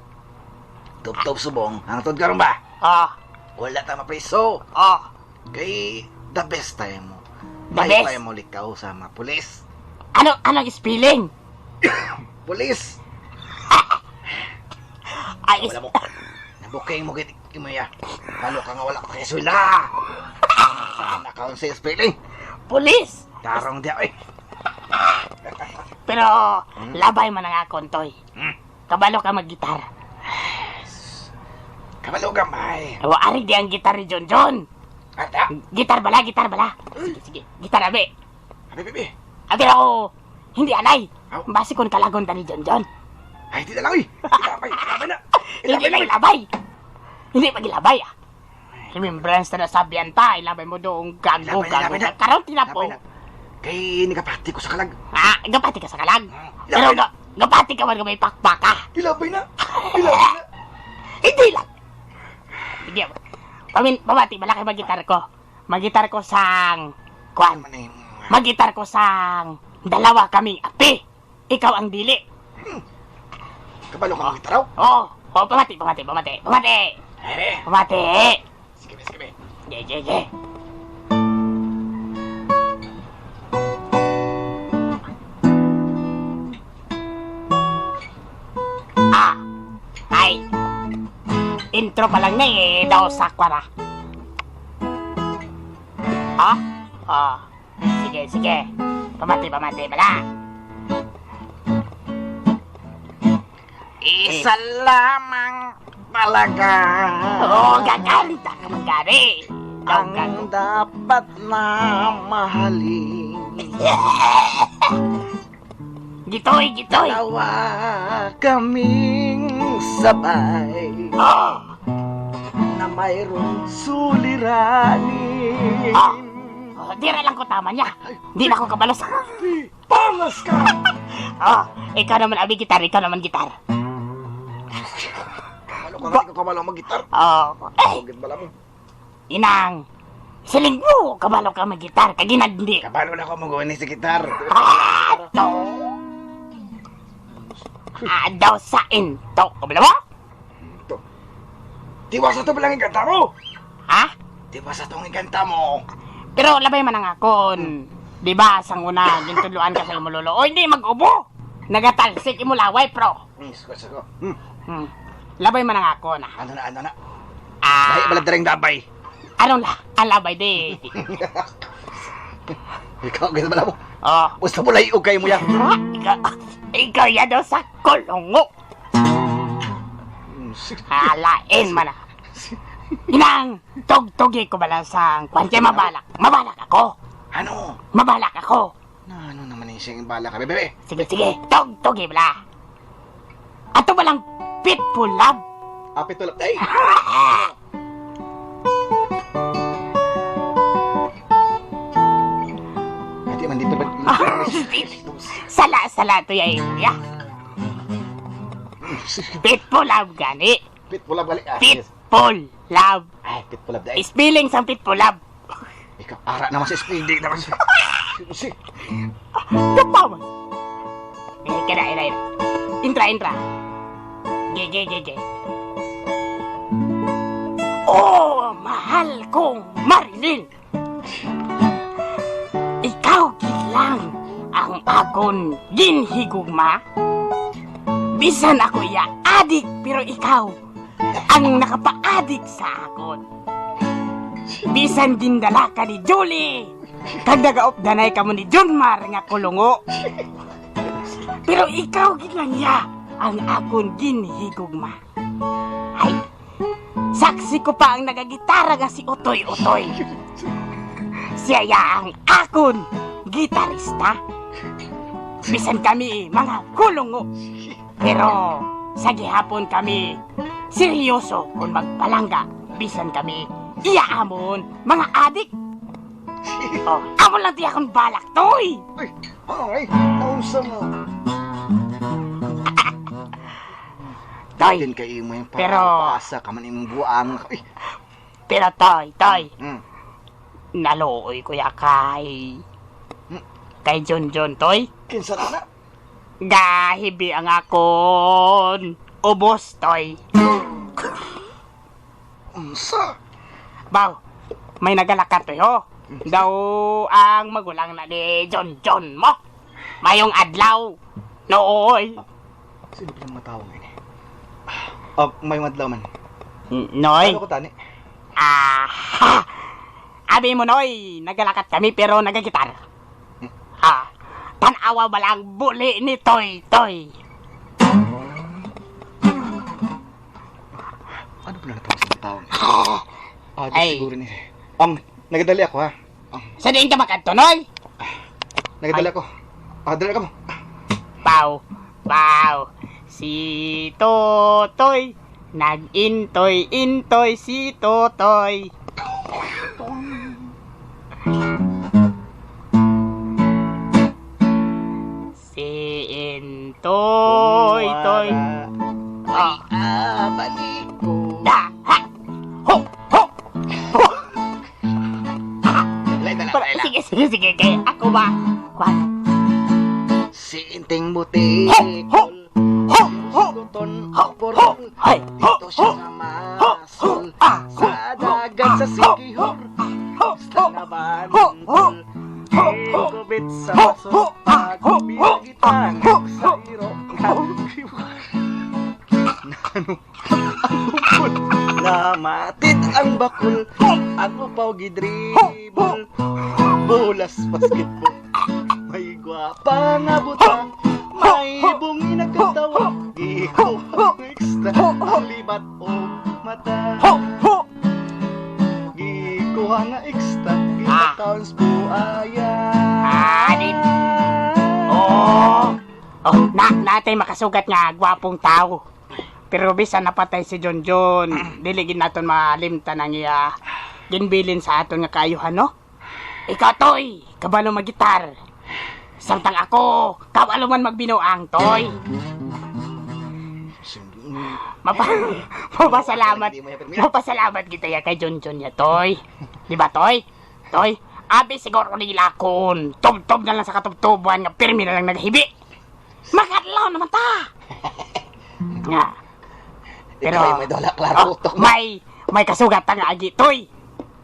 Tub-tub subong. Ang tod karon ba? oh, Wala ta mapriso. oh. Kay the best tayo mo. The May best? tayo mo likaw sa mga pulis. Ano, anong spelling? Pulis! Ay, Wala mo. Nabuking mo gid mo ya. Halo ka nga wala ka kay swela. Sana ka sa spelling. Pulis. Tarong di ay. Pero labay man ang akon, toy. Kabalo ka mag-gitar. Kabalo gamay. O, ari di ang gitar ni John John. Ata. Gitar bala, gitar bala. Sige, sige. Gitar abe. Abi bibi. Ah, pero hindi anay. Aw. Base kon kalagon ta ni John John. Ay di na lang oy. Ilabay, ilabay na. Hindi Ilabay na na. ilabay. Hindi pag ilabay ah. Remembrance na nasabihan ta, ilabay mo doong gago, Ilabay na, gago. ilabay na. Karon tinapo. Ilabay na. Kay nigapati ko sa kalag. Ah, gapati ka sa kalag. Ilabay Pero na. gapati ka man nga may pakpak ah. Ilabay na. Ilabay na. Hindi lang. Sige. Pamin, pamati, malaki magitar ko. Magitar ko sang kwan. Ano man yung Magitar ko sang dalawa kaming api. Ikaw ang dili. kabalo ka magitaraw? Oo. Oh, pamati, pamati, pamati. Pamati. Eh. Pamati. Sige, sige. Ge, ge, ge. Ah. Ay. Intro pa lang na eh. Daw sakwa na. Ah? Ah. Sige, sige. Pamati, pamati. Bala. Isa lamang talaga. Oo, gagalita ka magkari. Daw Ang gago. dapat na mahalin. Gitoy, gitoy. Dalawa kaming sabay Oh. na mayroong suliranin. Ah. Oh, dira lang ko tama niya. Hindi na ako kabalo sa. Pangas ka! Oh, ikaw naman abi gitar, ikaw naman gitar. Kabalo ka nga, ikaw kabalo mag-gitar. Oh, eh, Hugit bala mo. inang. Siling mo, kabalo ka magitar, kaginad hindi. Kabalo na ako magawa ni sa gitar. Ah, to. Ah, daw sa into. Kabalo mo? Ito. Tiwa sa to palang ikanta mo! Ha? Tiwa sa tong ikanta mo! Pero labay man ang akon. Di ba, sang una, gintuluan ka sa imo lolo. O, hindi, mag-ubo. Nagatalsik imo laway, pro. Sko, sko. Labay man ang akon, ah. Ano na, ano na? Ah, Dahil bala dereng dabay. anong la? Ang labay, di. Ikaw gid bala mo. Oh. Basta mo lahi kay mo ya. Ha? Ikaw ya daw sa kulungo. Halain man ah. Inang, tugtugi ko bala sa kwan kay mabalak. Mabalak ako. Ano? Mabalak ako. Na ano naman yung siyang bala ka, bebe? Sige, sige. Tugtugi bala. Ato balang pitful love. Apit tulap. Ay! Hindi man dito ba? Sala, sala to ya ya. Pitful love gani. Pitful love gali. Ah, yes. Pitful love. Ay, pitful love dai. Spelling sa pitful love. Ikaw ara naman sa speedy naman sa. Si. Kapawas. Eh, kada, ira, ira. Intra, intra. Ge, ge, ge, ge. Oh, mahal kong Marilyn. Ikaw gid lang ang akon ginhigugma. Bisan ako iya adik, pero ikaw ang nakapaadik sa akon. Bisan gindala ka ni Julie. Kag nagaop danay ka mo ni Junmar nga kulungo. Pero ikaw gid lang ya ang akon ginhigugma. Ay, saksi ko pa ang nagagitara nga si Utoy Utoy. Siya ya ang akon gitarista. Bisan kami mga kulungo. Pero sa gihapon kami seryoso kung magpalangga. Bisan kami iya amon mga adik. Oh, amon lang di akong balak toy. Ay, ay, naunsa mo. Toy, Din kay imo yung paasa ka man imong buang. Ay. Pero toy, toy, nalooy ko ya kay kay John John toy. Kinsa na na? Gahibi ang akon ubos toy. Unsa? Baw, may nagalakat toy ho. Daw ang magulang na ni John John mo. Mayong adlaw. Nooy. Sino pa mga tao ngayon eh? Ah, may adlaw man. Noy. Ano ko tani? Ah, ha. Abi mo noy, nagalakat kami pero nagagitar. Ah, tanawa ba lang buli ni Toy Toy. Ano pala natawag sa mga tao ngayon? Ah, di Ay. siguro ni. Nagadali ako ha. Sa diin ka makadto noy? Nagadali ako. Ah, dali ka mo. Pau, pau. Si Totoy, nag-intoy-intoy si Totoy. Si Intoy Toy. Ah. Ah, balik ko. Da, ha, ho, ho. Dali, dali, Para, dali. sige, sige, sige, kay ako ba? Kwan. Si Inting Buti. Ho, ho, ho, ho, Suguton, ho, ho, ay, ho, Dito siya ho, sa ho, ho, masol. ah, Sa ho, dagat sa ho, Sikihor. ho, Sa ho, naman. ho, ho, ho, ho, Gigubit sa ho, baso. ho, ah, ho, ho, ah, Pagbibigitan ho, sa ho, iro. Namatid ang bakul. Ang upaw gidribol. Bolas basketball. May gwapa nga buta. May bungi na katawa. Gikuha ang extra. Ang libat o mata. ho, ho. Gikuha nga extra. Gipakauns buaya. Ah, di. Oh. Oh, na natay makasugat nga gwapong tao. Pero bisan napatay si John John, dili gid naton malimtan ang iya ginbilin sa aton nga kaayuhan, no? Ikaw toy, kabalo magitar. Samtang ako, kabalo man magbinuang toy. Mapa mapasalamat. Mapasalamat kita ya kay John John ya toy. Di ba toy? Toy, abi siguro nila kun tubtob na lang sa katubtuban nga pirmi na lang naghibi. Makadlaw naman ta. Nga. Pero may dala klaro Oh, utok mo. may kasugat nga agi toy.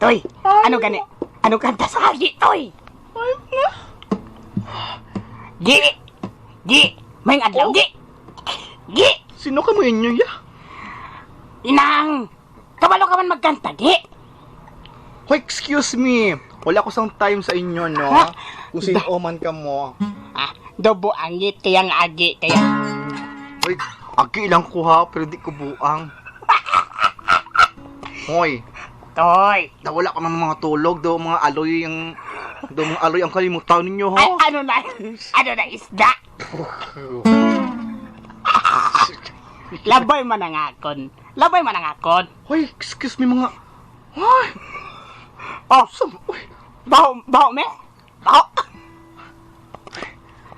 Toy, ano gani? Ano kanta sa agi toy? Gi. Gi, may adlaw gi. Gi. Sino ka mo inyo ya? Inang, kabalo ka man magkanta, gi. Hoy, excuse me. Wala ko sang time sa inyo, no? Kung sino man ka mo. Ah, dobo angit kaya nga agi kaya. Hoy, agi lang ko ha, pero di ko buang. Hoy, Toy. daw wala ka man mga tulog, daw mga aloy yung daw mga aloy ang kalimutan ninyo ha. Ay, ano na? Ano na isda? Labay man ang akon. Labay man ang akon. Hoy, excuse me mga. Hoy, Oh, sam, uy, baho, baho me? Baho.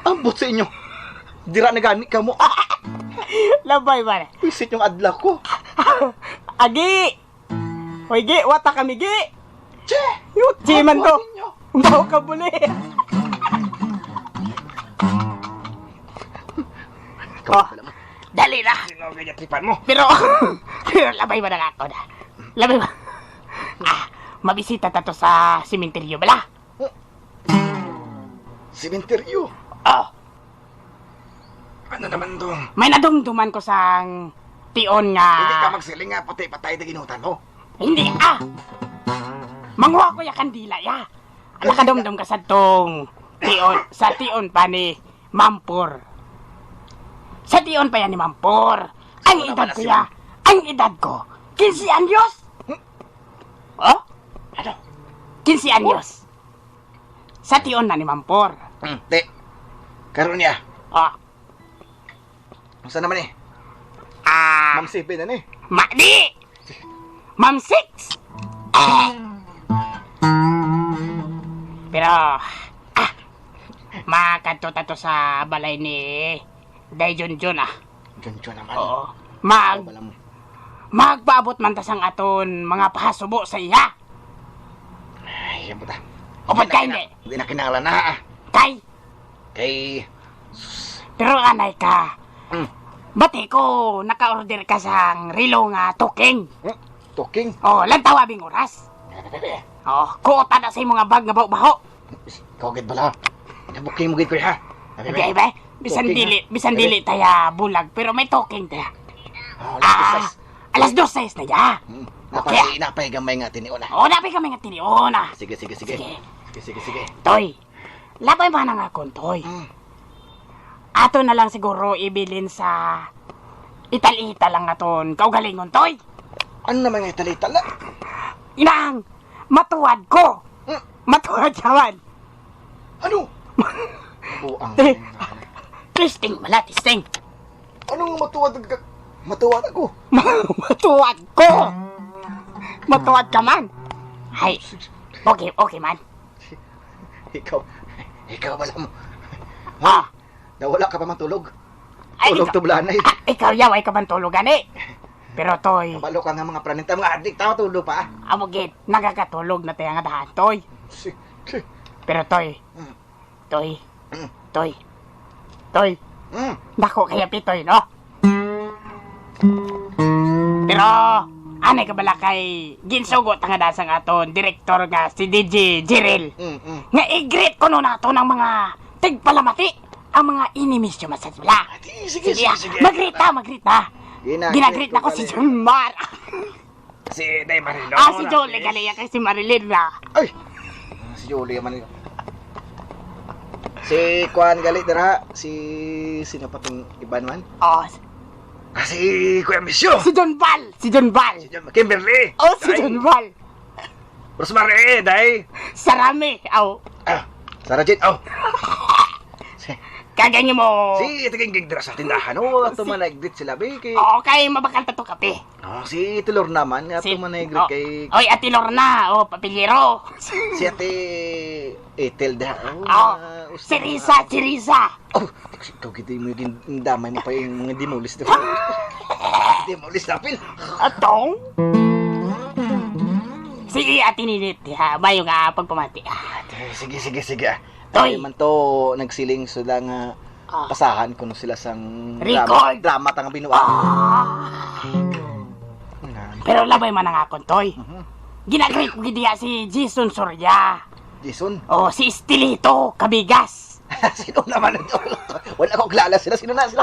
ambot sa inyo. Dira na gani ka mo. Ah, Labay man. wisit yung adlaw ko. Agi! Hoy, gi, wata kami, gi! Che! Yuchi man to! Ninyo. Baho ka buli! Ikaw Oh. pala mo. Dali na! Sino ganyan tripan mo? Pero, pero labay man ang akon. Ah. Labay man. Ah, mabisita ta to sa simenteryo bala. Simenteryo. Oh, Ano naman to? may nadumduman ko sang tion nga. Hindi ka magsiling nga, pati patay na ginutan mo. Hindi ah! Manguha ko ya kandila ya. Nakadumdum ka sa tong tion, sa tion pa ni Mampor. Sa tion pa yan ni Mampor. Ang edad ko ya, ang edad ko, 15 anyos. Oh? Ano? 15 anyos. Sa tion na ni Mampor. Te. Karon niya. Oh. Saan naman eh? Ah, Ma'am Sipe na ni. ma di! Ma'am Six! Eh. Pero, ah, makadto ta to sa balay ni Day Junjun ah. Junjun naman. Oo. Mag, Wala mo. magpaabot man ta sang aton mga pahasubo sa iya. Ay, yan puta. Upod ka hindi. Hindi na kinahanglan na ah. Kay, Kay pero anay ka. Mm. Bati ko, naka-order ka sang rilo nga tuking. Talking. Oh, lantaw abing oras. Oh, kuota na sa imong nga bag nga baho-baho. Ikaw gid bala. Nabuking mo gid ko ha. Okay, ba? Bisan Talking, dili, ha? bisan dili taya bulag, pero may talking taya. Oh, Ah, alas dos sais na ya. Napay, Okay. napay gamay nga tinion ah. O, napay kami nga tinion ah. Sige, sige, sige. Sige. Sige, sige, sige. Toy, labay ba na nga kon, Toy? Ato na lang siguro ibilin sa ital-ital lang aton kaugalingon, Toy. Ano naman nga italitala? Inang, matuwad ko. Matuwad yawan. Ano? Buang. Eh. Testing wala, testing. Ano nga matuwad ka? Matuwad ako. Matuwad ko. Matuwad ka man. Ay, okay, okay man. Ikaw, ikaw wala mo. Ah, Nawala ka pa matulog. Ay, Tulog ikaw- tublanay. Ah, ikaw yaw ay kabantulugan eh. Pero Toy, Kabalo ka nga mga pranita, mga adik, tama tulog pa ah. amugit, nagakatulog na tayo nga dahan, Toy. Sige. Pero Toy, Toy, Toy, Toy, dako kaya pitoy, no? Pero, anay ka bala kay ginsugo nga dasang aton direktor nga si DJ Jiril. Nga i-greet ko no nato ng mga tigpalamati ang mga inimis yung masasbala. Sige, Sige, sige, sige. mag-greet ta, mag-greet ta. Gina-greet Ginagreet ko na ko si gali. John Mar. Si Day Marilyn. Ah, si Jolie Galea kay si Marilyn na. Ay! Si Julie man yun. Si Juan Galit dara, si sino pa tong iban man? Oh, Ah, si Kuya Misyo. si John Val, si John Val. Kimberly. Oh, si John Val. Rosemary, Day. Sarami, aw. Ah, Sarah Jane. Oh, Kaganyo mo. si Tiging dira sa tindahan. Oh, ato man nag-greet sila be kay. Oo, kay mabakal ta to kape. Oh, si Tilor naman, ato man nag-greet oh, kay Oy, Ate Lorna, oh, papilero. si Ate Ethel da. Oh, Oh, usto si Risa, si Risa. Oh, ikaw gid mo yung damay mo pa yung mga demolis na. Demolis na pil. Atong? Sige, Ate Ninit, ha, bayo nga pagpamati. Ah, Sige, sige, sige. ah. Toy. Ay man to nagsiling sila nga Ah. pasahan kuno sila sang Record. drama, drama tang binuang. Ah. Pero labay man ang akon, Toy. Ginagreet ko gidiya si Jason Soria. Jason. Oh, si Estilito Kabigas. Sino naman ito? Wala akong kilala sila. Sino na sila?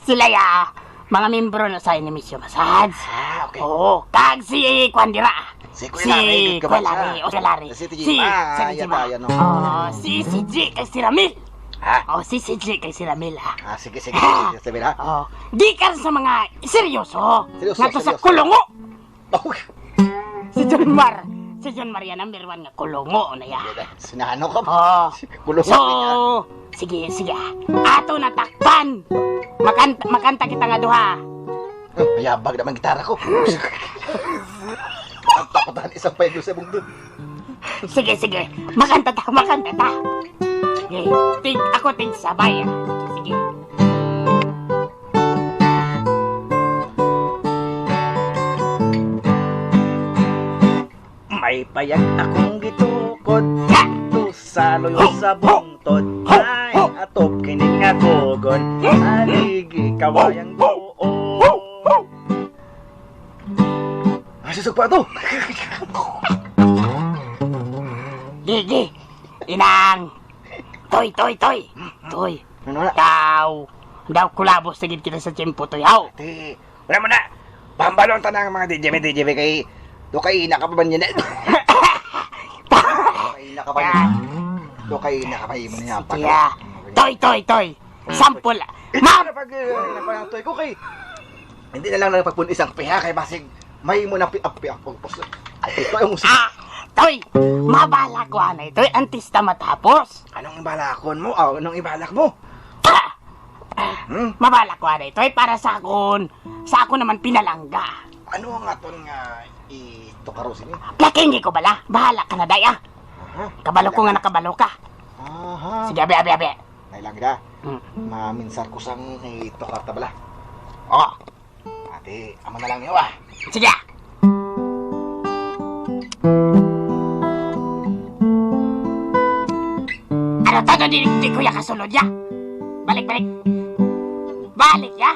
Sila ya, mga membro na sa Inimisyo Massage. Ah, okay. Oo, kag si Kwandira. Si Kuya Larry, Si good ka ba Kuya Larry, siya? o si Larry. Si Si, Tijima, si yata, Tijima. yan, no? Oh, si si G kay si Ramil. Ha? Oh, si si G kay si Ramil ha. Ah, sige, sige, sige, sige, ha? Oh, gikan sa mga seryoso. Seryoso, Ngadto sa seryoso. kulungo. Oh, Si John Mar. Si John Maria number 1 nga kulungo na ya. sinano ka ba? Oh. Kulungo So, niya. sige, sige. Ato na takpan. Makanta, makanta kita nga duha. Mayabag naman gitara ko. Ang takotan isang payag sa bungdo. Sige, sige. Makanta ta, makanta ta. Sige, tig, ako tig sabay. Ah. Sige. May payag akong gitukod Ya! To sa loyo sa bungtod. Ay, atop kining nga tugon. Aligi kawayang buo. Ay, susog pa ito. Gigi. Inang. Toy, toy, toy. Toy. Ano na? Daw. Daw kulabos na gid kita sa tiyempo, toy. Haw. Ate, wala mo na. Pambalon tanang mga DJ, may DJ kay do kay nakapaban niya na. Do kay nakapaban. Do kay nakapaban mo niya pa. Sige, ah. Toy, toy, toy. Sample. Ma'am, Ma'am. pag napagatoy ko kay hindi na lang napagpun isang piha kay basig may mo na pi pi Ito yung usap. Ah, toy. Mabala ko anay, toy. Antista matapos. Anong ibalakon mo? Ah, anong ibalak mo? Ah! Hmm? Mabala ko anay, toy. Para sa akon. Sa ako naman pinalangga. Ano ang aton nga itukaro sini? Plakingi ko bala. Bahala ka na, day, ah. Aha. Kabalo ko nga nakabalo ka. Aha. Sige, abe, abe, abe. Nailang da. Maminsar ko sang itukar ta bala. Oh, Ate, amo na lang niyo ah. sige. ah. Ano to? Di, di ko ya kasulod ya. Balik, balik. Balik ya.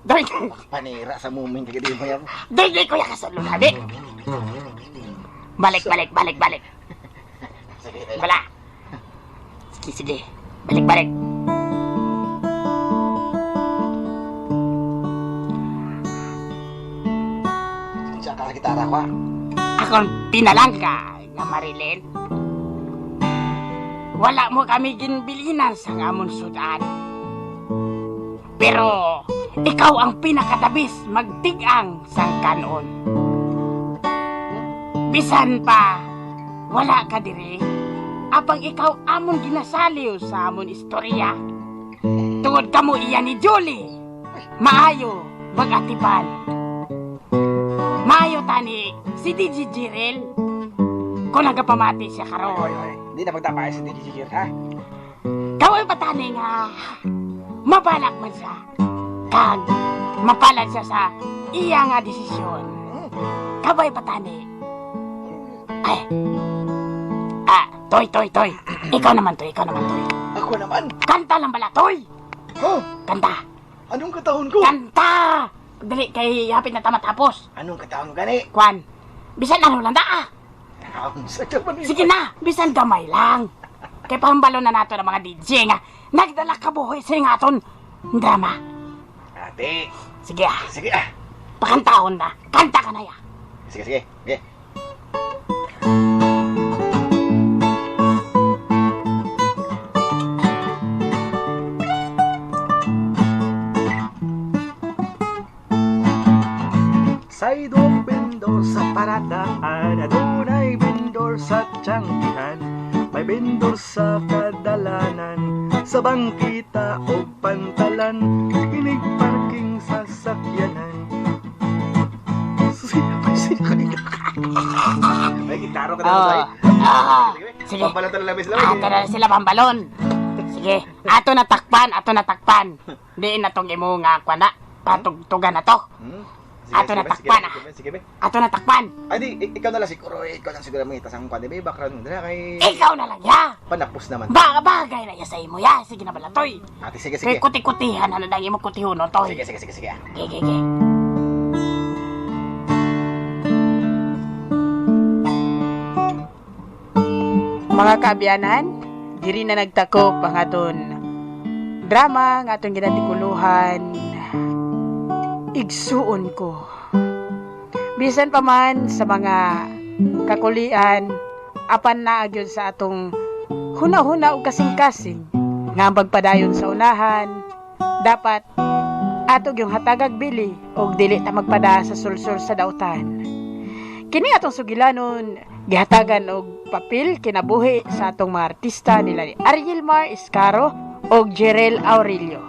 Doy, Panira sa muming kagadi mo yan. doy, di ko ya kasulod, abi. Balik, balik, balik, balik. Sige, dahil. Wala. Sige, sige. Balik, balik. Siya ka sa gitara ko ah. Akong pinalangga nga Marilyn. Wala mo kami ginbilinan sa amon sudan. Pero ikaw ang pinakadabis magtigang sang kanon. Bisan pa wala ka diri, apang ikaw amon ginasaliw sa amon istorya. Tungod kamo iya ni Julie, maayo magatipan. Maayo tani si DJ Jirel. Kung nagapamati siya karon. Hindi na pagtapay si DJ Jir, ha? Kaway pa tani nga mabalak man siya. Kag mapalad siya sa iya nga desisyon. Kabay pa tani. Ay. Ah, toy, toy, toy. Ikaw naman, toy. Ikaw naman, toy. Ako naman. Kanta lang bala, toy. Huh? Kanta. Anong katahon ko? Kanta! Dali, kay hapit na tama tapos. Anong katahon gani? Kwan, bisan ano lang da ah. Sige na, bisan gamay lang. Kay pambalo na nato ng mga DJ nga. Nagdala ka buhay sa nga aton drama. Ate, Sige ah, sige ah. pakantahon na. Kanta ka na ya. Sige, sige. Sige. Sidewalk vendor sa paradaan, adunay vendor sa tiyanggihan, may vendor sa kadalanan, sa bangkita o pantalan, inig parking sa sakyanan. May gitaro ka na Oh. ba? Ah, sige. Pambalot na lang sila. Ato na sila pambalon. Sige, ato na takpan, ato na takpan. Diin na tong imo nga kwan na. Patugtugan na to. Ato na takpan ah. Sige, be. Ato na takpan. Ay, di, ikaw na lang siguro. Ikaw lang siguro mangita sa kwan. Di ba, background mo na kay... Ikaw na lang ya. Panapos naman. Bagay na ya sa imo ya. Sige na bala toy. Ate, sige, Kay sige. kuti-kutihan na lang imo kutihunon toy. Sige, sige, sige, sige. Ge, ge, ge. Mga kaabyanan, diri na nagtakop ang aton drama nga aton ginantikuluhan. Igsuon ko. Bisan pa man sa mga kakulian, apan naa gyud sa atong huna-huna ug kasing-kasing nga ang pagpadayon sa unahan, dapat ato gyung hatagag bili og dili ta magpada sa sulsol sa dautan. Kini atong sugilanon gihatagan og papel kinabuhi sa atong mga artista nila ni Ariel Mar Escaro ug Jerel Aurelio.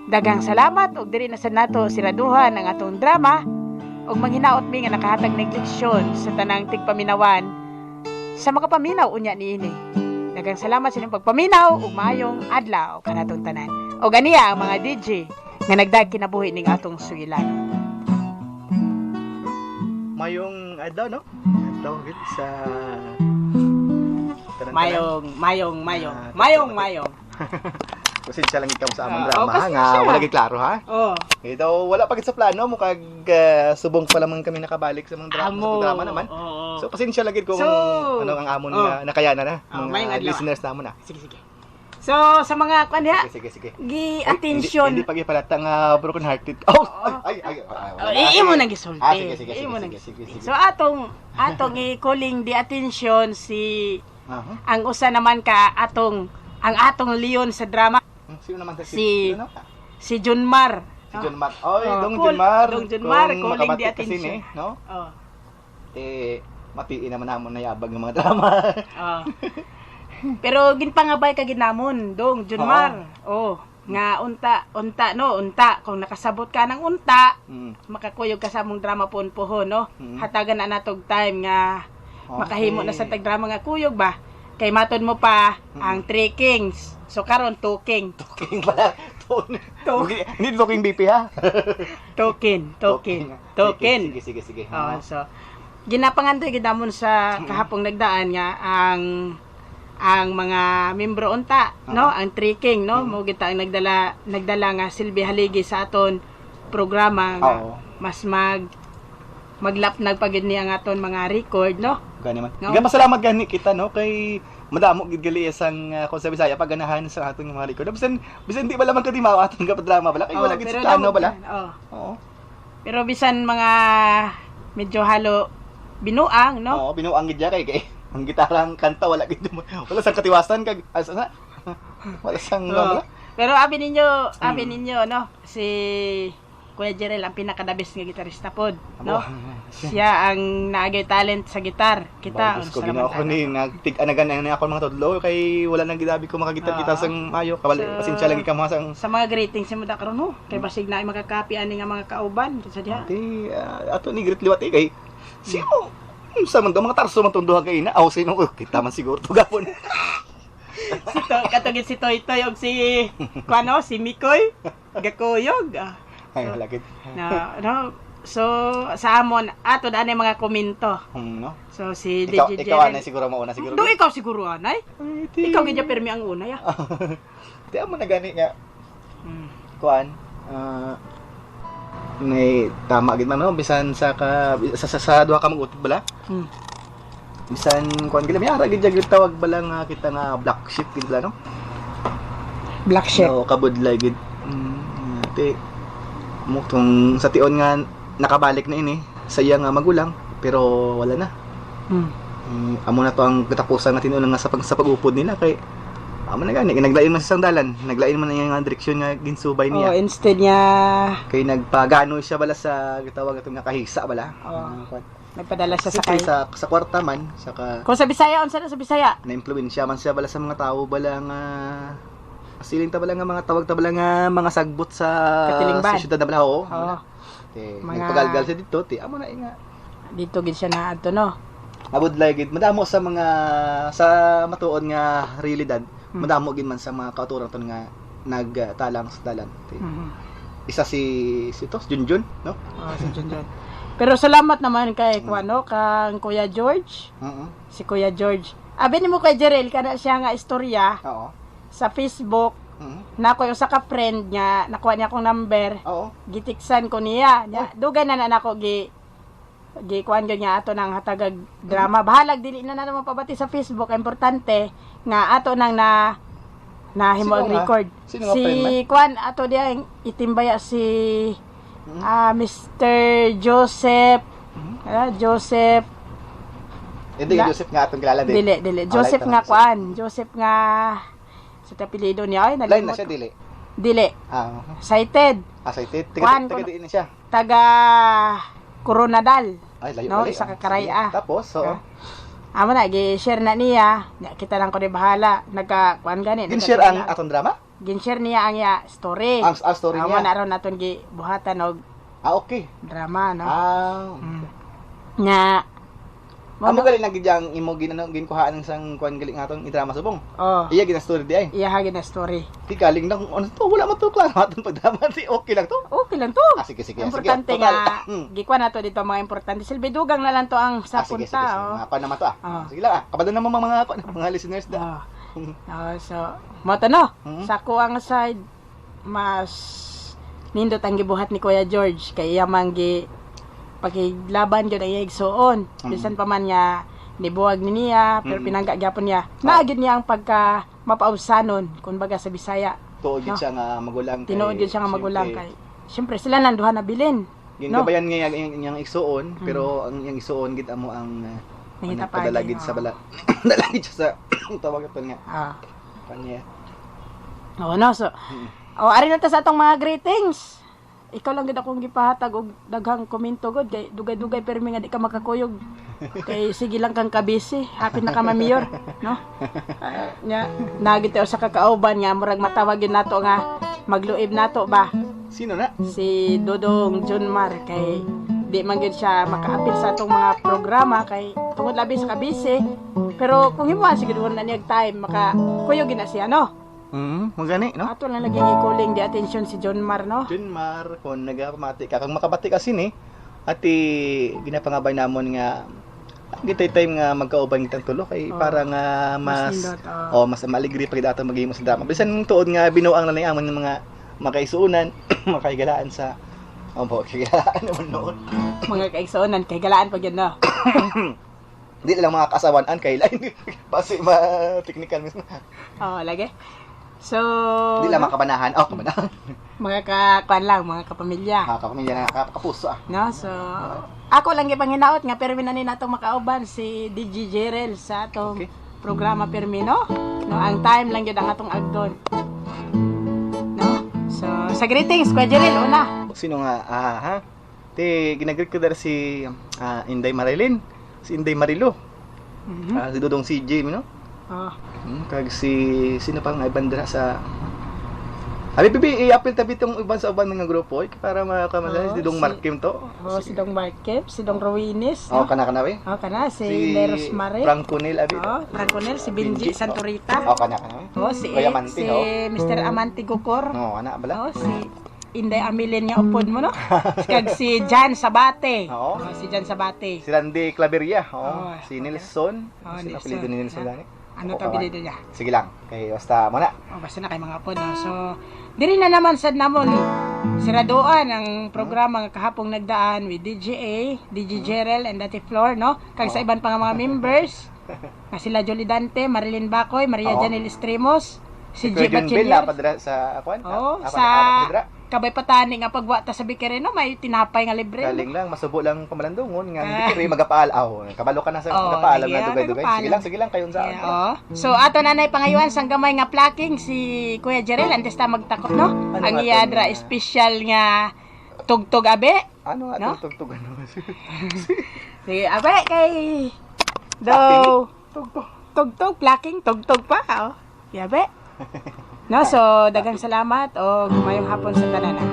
Daghang salamat og diri na sa nato siraduhan ang atong drama ug manghinaot mi nga nakahatag nig leksyon sa tanang tigpaminawan sa makapaminaw unya niini. Daghang salamat sa inyong pagpaminaw ug maayong adlaw kanatong tanan. Og aniya ang mga DJ nga nagdag kinabuhi ning atong sugilanon. Mayong adlaw, no? Adlaw gid sa tanan-tanan. Mayong, mayong, mayong, Ah, mayong, mayong. Pasensya lang ikaw sa among Ah, drama oh, ha, pasensya. nga wala gid klaro ha. Oh, Eh daw wala pa gid sa plano mo kag subong pa lamang kami nakabalik sa mga drama, amo. sa drama naman. Oo. So pasensya lang gid kung So, ano ang amon oh. nga nakayanan na Oh, mga mayong adlaw. listeners namon na. Sige, sige. So, sa mga kwan diha, Sige, sige, sige. gi Ay, attention. Hindi, hindi pag ipalata nga broken hearted. Oh, ay, ay, ay, ay, Oh, imo nang gisulti. Ah, sige, sige, sige, Imo nang sige, sige, sige. So atong i-calling the attention si Aha. ang usa naman ka atong ang atong leon sa drama, Sino naman Si- sino naman? si Junmar. Si John Mar. Oy, Oh, Dong call- John Mar. Dong John Mar, Kung calling the makabati kasi attention. ni, no? Oh. Eh, matiin naman namon na yabag ng mga drama. Oh. Pero ginpangabay ka ginamon, Dong Junmar. Oh, nga unta, unta no, unta kung nakasabot ka ng unta, makakuyog ka sa among drama pon poho no. Hatagan na natog time nga makahimo na sa tag-drama nga kuyog ba. Kay maton mo pa ang Three Kings. So karon Two King. King pala. Ton. Hindi talking BP ha. Token, token, token. Sige, sige, sige. Oh, so ginapangandoy gid namon sa kahapong nagdaan nga ang mga membro unta, no, ang Three King, no, mo gid ang nagdala nagdala nga silbi haligi sa aton programa nga mas maglapnag pa gid niya ang aton mga record, no. Gani man. No? Iga pasalamat gani kita no kay madamo gid gali isang kung sa Bisaya pagganahan sa atong mga record. Bisan bisan di bala man kadimaw atong kapadrama bala kay Oh, wala gid pero sa plano damo bala. yan, oh. Oo. Pero bisan mga medyo halo binuang, no? Oo, binuang gid kay kay ang gitara ang kanta wala gid wala sang katiwasan kag asa na. Wala sang Oo. wala. Pero abi ninyo no, si Kuya Jerel ang pinaka-the best nga gitarista pod, no? Siya ang naagay talent sa gitar. Kita Diyos ko, unsa ginoo naman ko ni nagtig-anagan na ako mga tudlo kay wala nang gidabi ko makagitar-gitar sang mayo. Kabali, So, pasensya lagi ka mga sang sa mga greetings mo da karon ho, kay basig na ay makakapi ani nga mga kauban sa diha. Di, ato ni greet liwat eh kay sino sa man to mga tarso man tong duha kay ina aw sino ko kita man siguro to gapon. Si to, katugid si Toy Toy og si kuano si Mikoy gakuyog. Ah. Ay wala gid. Na, no. So sa amon ato na ani mga komento. No. So si Ikaw, DJ ikaw Jerel. anay siguro mauna siguro. Do ikaw siguro anay. Ay, di. Ikaw gid pirmi ang una ya. Di amo na gani nga kuan may tama gid man no bisan sa ka sa duha ka mag-utod bala. Bisan kuan gid may ara gid gid tawag bala nga kita nga black sheep gid bala no. Black sheep. No, kabudlay gid. Ti mo tong sa tion nga nakabalik na ini sa iya nga magulang pero wala na. Amo na to ang katapusan nga tinuon nga sa pag-upod nila kay amo na gani naglain man sa sangdalan, naglain man niya nga direksyon nga ginsubay Oh, niya. instead niya Kay nagpagano siya bala sa gitawag atong nga kahisa bala. Oo. Kuan. Nagpadala siya sa Siyempre, kay. sa kwarta man saka Kung sa Bisaya, unsa na sa Bisaya? na-influensya man siya bala sa mga tao bala nga siling ta bala nga mga tawag ta bala nga mga sagbot sa Katilingban. sa syudad na bala oo. Oo. Te, Mga- nagpagalgal siya dito ti amo na inga. Dito gid siya na adto no. Mabudlay gid madamo sa mga sa matuod nga realidad, madamo gid man sa mga kauturan ton nga nagtalang sa dalan. Ti, isa si si to, si Junjun, no? Oh, si Junjun. Pero salamat naman kay Kuano, kang Kuya George. Si Kuya George. Abi nimo kay Jerel kana siya nga istorya Oo. sa Facebook. Na ko usa ka friend nga nakuha niya akong number. Oo. Gitiksan ko niya. Nya, dugay na na nako gi gi kuan gyud nga ato nang hatagag drama. Bahalag dili na na mapabati sa Facebook. Importante nga ato nang na nahimo Sino ang nga? record. Sino nga Si friend man? kuan ato diya itimbaya si Mr. Joseph. Joseph Hindi Joseph nga atong kilala din. Dili, dili. Ah, Joseph light nga na kuan. Joseph nga sa apelyido niya ay Line na nalimot. siya dili. Dili. Ah, Cited. cited. Kuan, Taga diin na siya. Taga Coronadal. Ay, layo No, pala, isa ah. ka karay, Sige. ah. Tapos, so, Ah. Amo na gi-share na niya. Nya, kita lang ko ni bahala. Nagka kuan gani. gin-share ang atong drama? Gin-share niya ang iya story. Ang story Amo niya. na ron naton gi buhatan og Ah, okay. drama, no. Ah. Nga Amo gali na gid ang imo ginano ginkuhaan sang kuan gali nga atong idrama subong. Oh, Iya gina story di ay. iya ha gina story. Di galing lang ano to, wala man to klaro atong pagdrama di okay lang to. Okay lang to. Ah, sige sige. Importante sige. nga Total. gikuan nato dito ang mga importante. Silbi dugang na lang to ang sa Ah, sige, punta, sige, sige. oh. Mga kuan naman to ah. Ah. Sige lang ah. Kabalo naman mga kuan, mga listeners da. Oh. Oh, so mo to no. Mhm. Sa ko ang side mas nindot ang gibuhat ni Kuya George kay iya man gi pakiglaban gyud ang iya igsuon. Bisan pa man nga nibuwag ni niya pero pinangga gyapon niya. Naa gyud niya ang pagka mapaubsanon kumbaga sa Bisaya. Tuod gid No. siya nga magulang kay. Tinuod gyud siya nga magulang siyempre, kay siyempre sila nang duha na bilin. No? Gingabayan niya ang iyang igsuon, pero ang iyang igsuon gid amo ang Nangitapagi, padala gid sa oh. bala. Dala gid siya sa tawag ito nga. Ah. Kanya. Oo, no. So, oh, ari na ta sa atong mga greetings. Ikaw lang gid akong gipahatag og daghang komento god kay dugay-dugay permi nga di ka makakuyog. Kay sige lang kang kabisi, happy na ka mamiyor, no? Nya nagit tayo sa kakauban nga murag matawag gyud nato nga magluib nato ba Sino na? si Dodong Junmar kay di man gyud siya makaapil sa atong mga programa kay tungod labi sa kabisi. Pero kung himuan siguro na niya time maka kuyog gyud na siya, no? Magani no? Ato lang lagi i-calling the attention si John Mar, no? Junmar, kung nagapamati ka, kung makabati ka sini, ati ginapangabay namon nga gitay time nga magkauban kitang tulo kay Oh. para nga Mas mas nindot, oh. oh, mas maaligri pa gid ato maghimo sa drama. Bisan tuod nga binuang na lang amon ng mga makaisuunan, makaigalaan sa oh, po, kaigalaan naman noon. Mga kaigsuonan, kay galaan pag yun, no? Hindi lang mga kasawanan kay line. Basi ma technical mismo. Oo, lagi. So, Hindi lang mga kabanahan. Oh, kabanahan. mga kakuan lang, mga kapamilya. Mga kapamilya na kapuso ah. No? So, ako lang gipanginaot nga permi na ni natong makauban si DJ Jerel sa atong Okay. programa permi, no? No, ang time lang yun ang atong agdon. No? So, sa greetings, Kuya Jerel, una. Sino nga? Ah, ha? Te, ginagreet ko dara si Inday Marilyn, si Inday Marilo, Mhm. si Dudong CJ, no? Oh. Kag si sino pa nga iban dira sa Abi bibi i-appeal tabi tong iban sa uban mga grupo eh, para makamasaya Oo, si Dudong Markim to. Oh, si Dong Marquez, si Dong Ruinis, Oh, no? kana kana we. Oh, kana si Leros Mare. Franco Nil abi. Oh, Franco Nel, si Benji Santorita. Oh, kana kana we. Oh, si, Kuya Manti, si oh. Mr. Amante Gokor. No, ana bala. Oh, si Inday Amilin nga upod mo, no? Kag si Jan Sabate. Oo. Oh, si Jan Sabate. Si Randy Claveria, oh. Oh, Si Nelson. Oh, Sino Nelson. apelyido ni Nelson gani? Ano Oh, to apelyido niya? Sige lang, kay basta mo na. Oh, basta na kay mga upod, no? So, diri na naman sad namon siradoan ang programa nga kahapong nagdaan with DJA, DJ Gerel and Dati Flor, no? Kag sa iban pa nga mga members, nga sila Jolie Dante, Marilyn Bacoy, Maria Oo. Janel Estremos, si G. Kuya John Bell Bachelier. na padra sa kuan. Oo, Ah, sa padra. Kabay Patani nga pagwa ta sa Bikereno, may tinapay nga libre. no? Galing lang, masubo lang pamalandungon nga Ah. hindi kiri magapaal aw. Kabalo ka na sa Oo, magapaalam lagi, na dugay-dugay. nagapaalam. Sige lang kayon sa Yeah, oo. So ato nanay pangayuan sang gamay nga placking si Kuya Jerel antes ta magtakot, no? Ano Ang nga iya to dra nga? special nga tugtog abe. Ano nga No? tugtog ano? Sige, abe kay do Tugtog. tugtog placking tugtog pa oh. Yabe. No, so daghang salamat og mayong hapon sa tanan. Ah.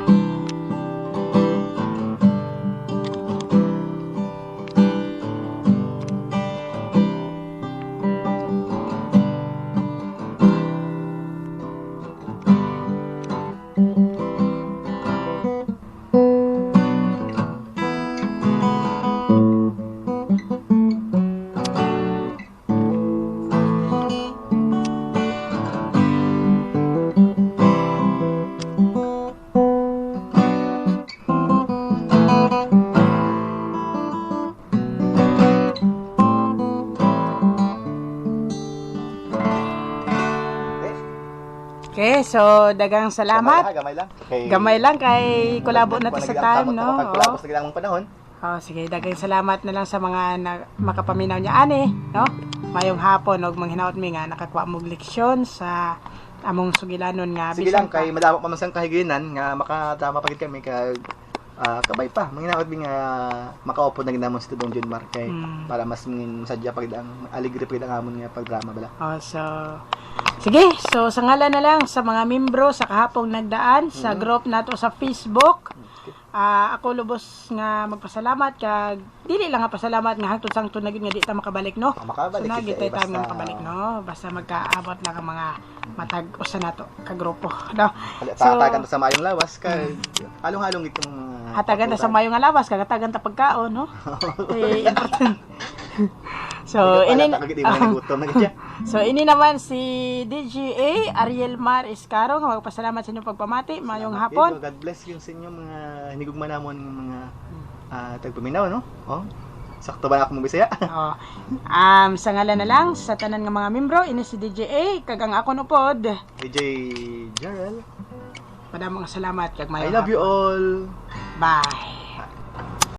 Okay, so daghang salamat. Gamay lang, gamay lang. Kay Gamay lang kay kolabo na to sa time, no? Kulabo sa ang panahon. Oh, sige, daghang salamat na lang sa mga na, makapaminaw niya ani, no? Mayong hapon og manghinaot mi nga nakakuha mo og leksyon sa among sugilanon nga Sige lang bisan pa. kay madamo pa man sang kahiginan nga makatama pa gid kami kag kabay pa manginaot mi nga makaupod na gid namon si Tudong Junmar kay para mas mangin sadya pa gid ang aligre pa gid ang amon nga pagdrama bala. Oh, so sige, so sa ngalan na lang sa mga membro sa kahapong nagdaan sa group nato sa Facebook. Ah, ako lubos nga magpasalamat kag dili lang nga pasalamat nga hangtod sangtod na gyud nga di ta makabalik, no. Ah, makabalik So na gid gyud eh, tay time nga basta- makabalik, no. Basta magkaabot lang ang mga matag usa nato ka grupo, no. So, hatagan ta sa maayong lawas kay halong-halong gid kang mga Hatagan ta sa mayong alawas kag hatagan ta pagkaon, no. Eh, important. So, ini gid mo nagutom na gid siya. So ini naman si DGA Ariel Mar Escaro nga magpasalamat sa inyong pagpamati. Mayong hapon. God bless yun sa inyo mga hinigugma namon nga mga tagpaminaw, no? Oh. Sakto ba ako magbisaya? Oh. Sa ngalan na lang sa tanan nga mga membro ini si DJA kag ang akon upod. AJ Gerald. Madamong salamat kag I mayong love you hapon. all. Bye.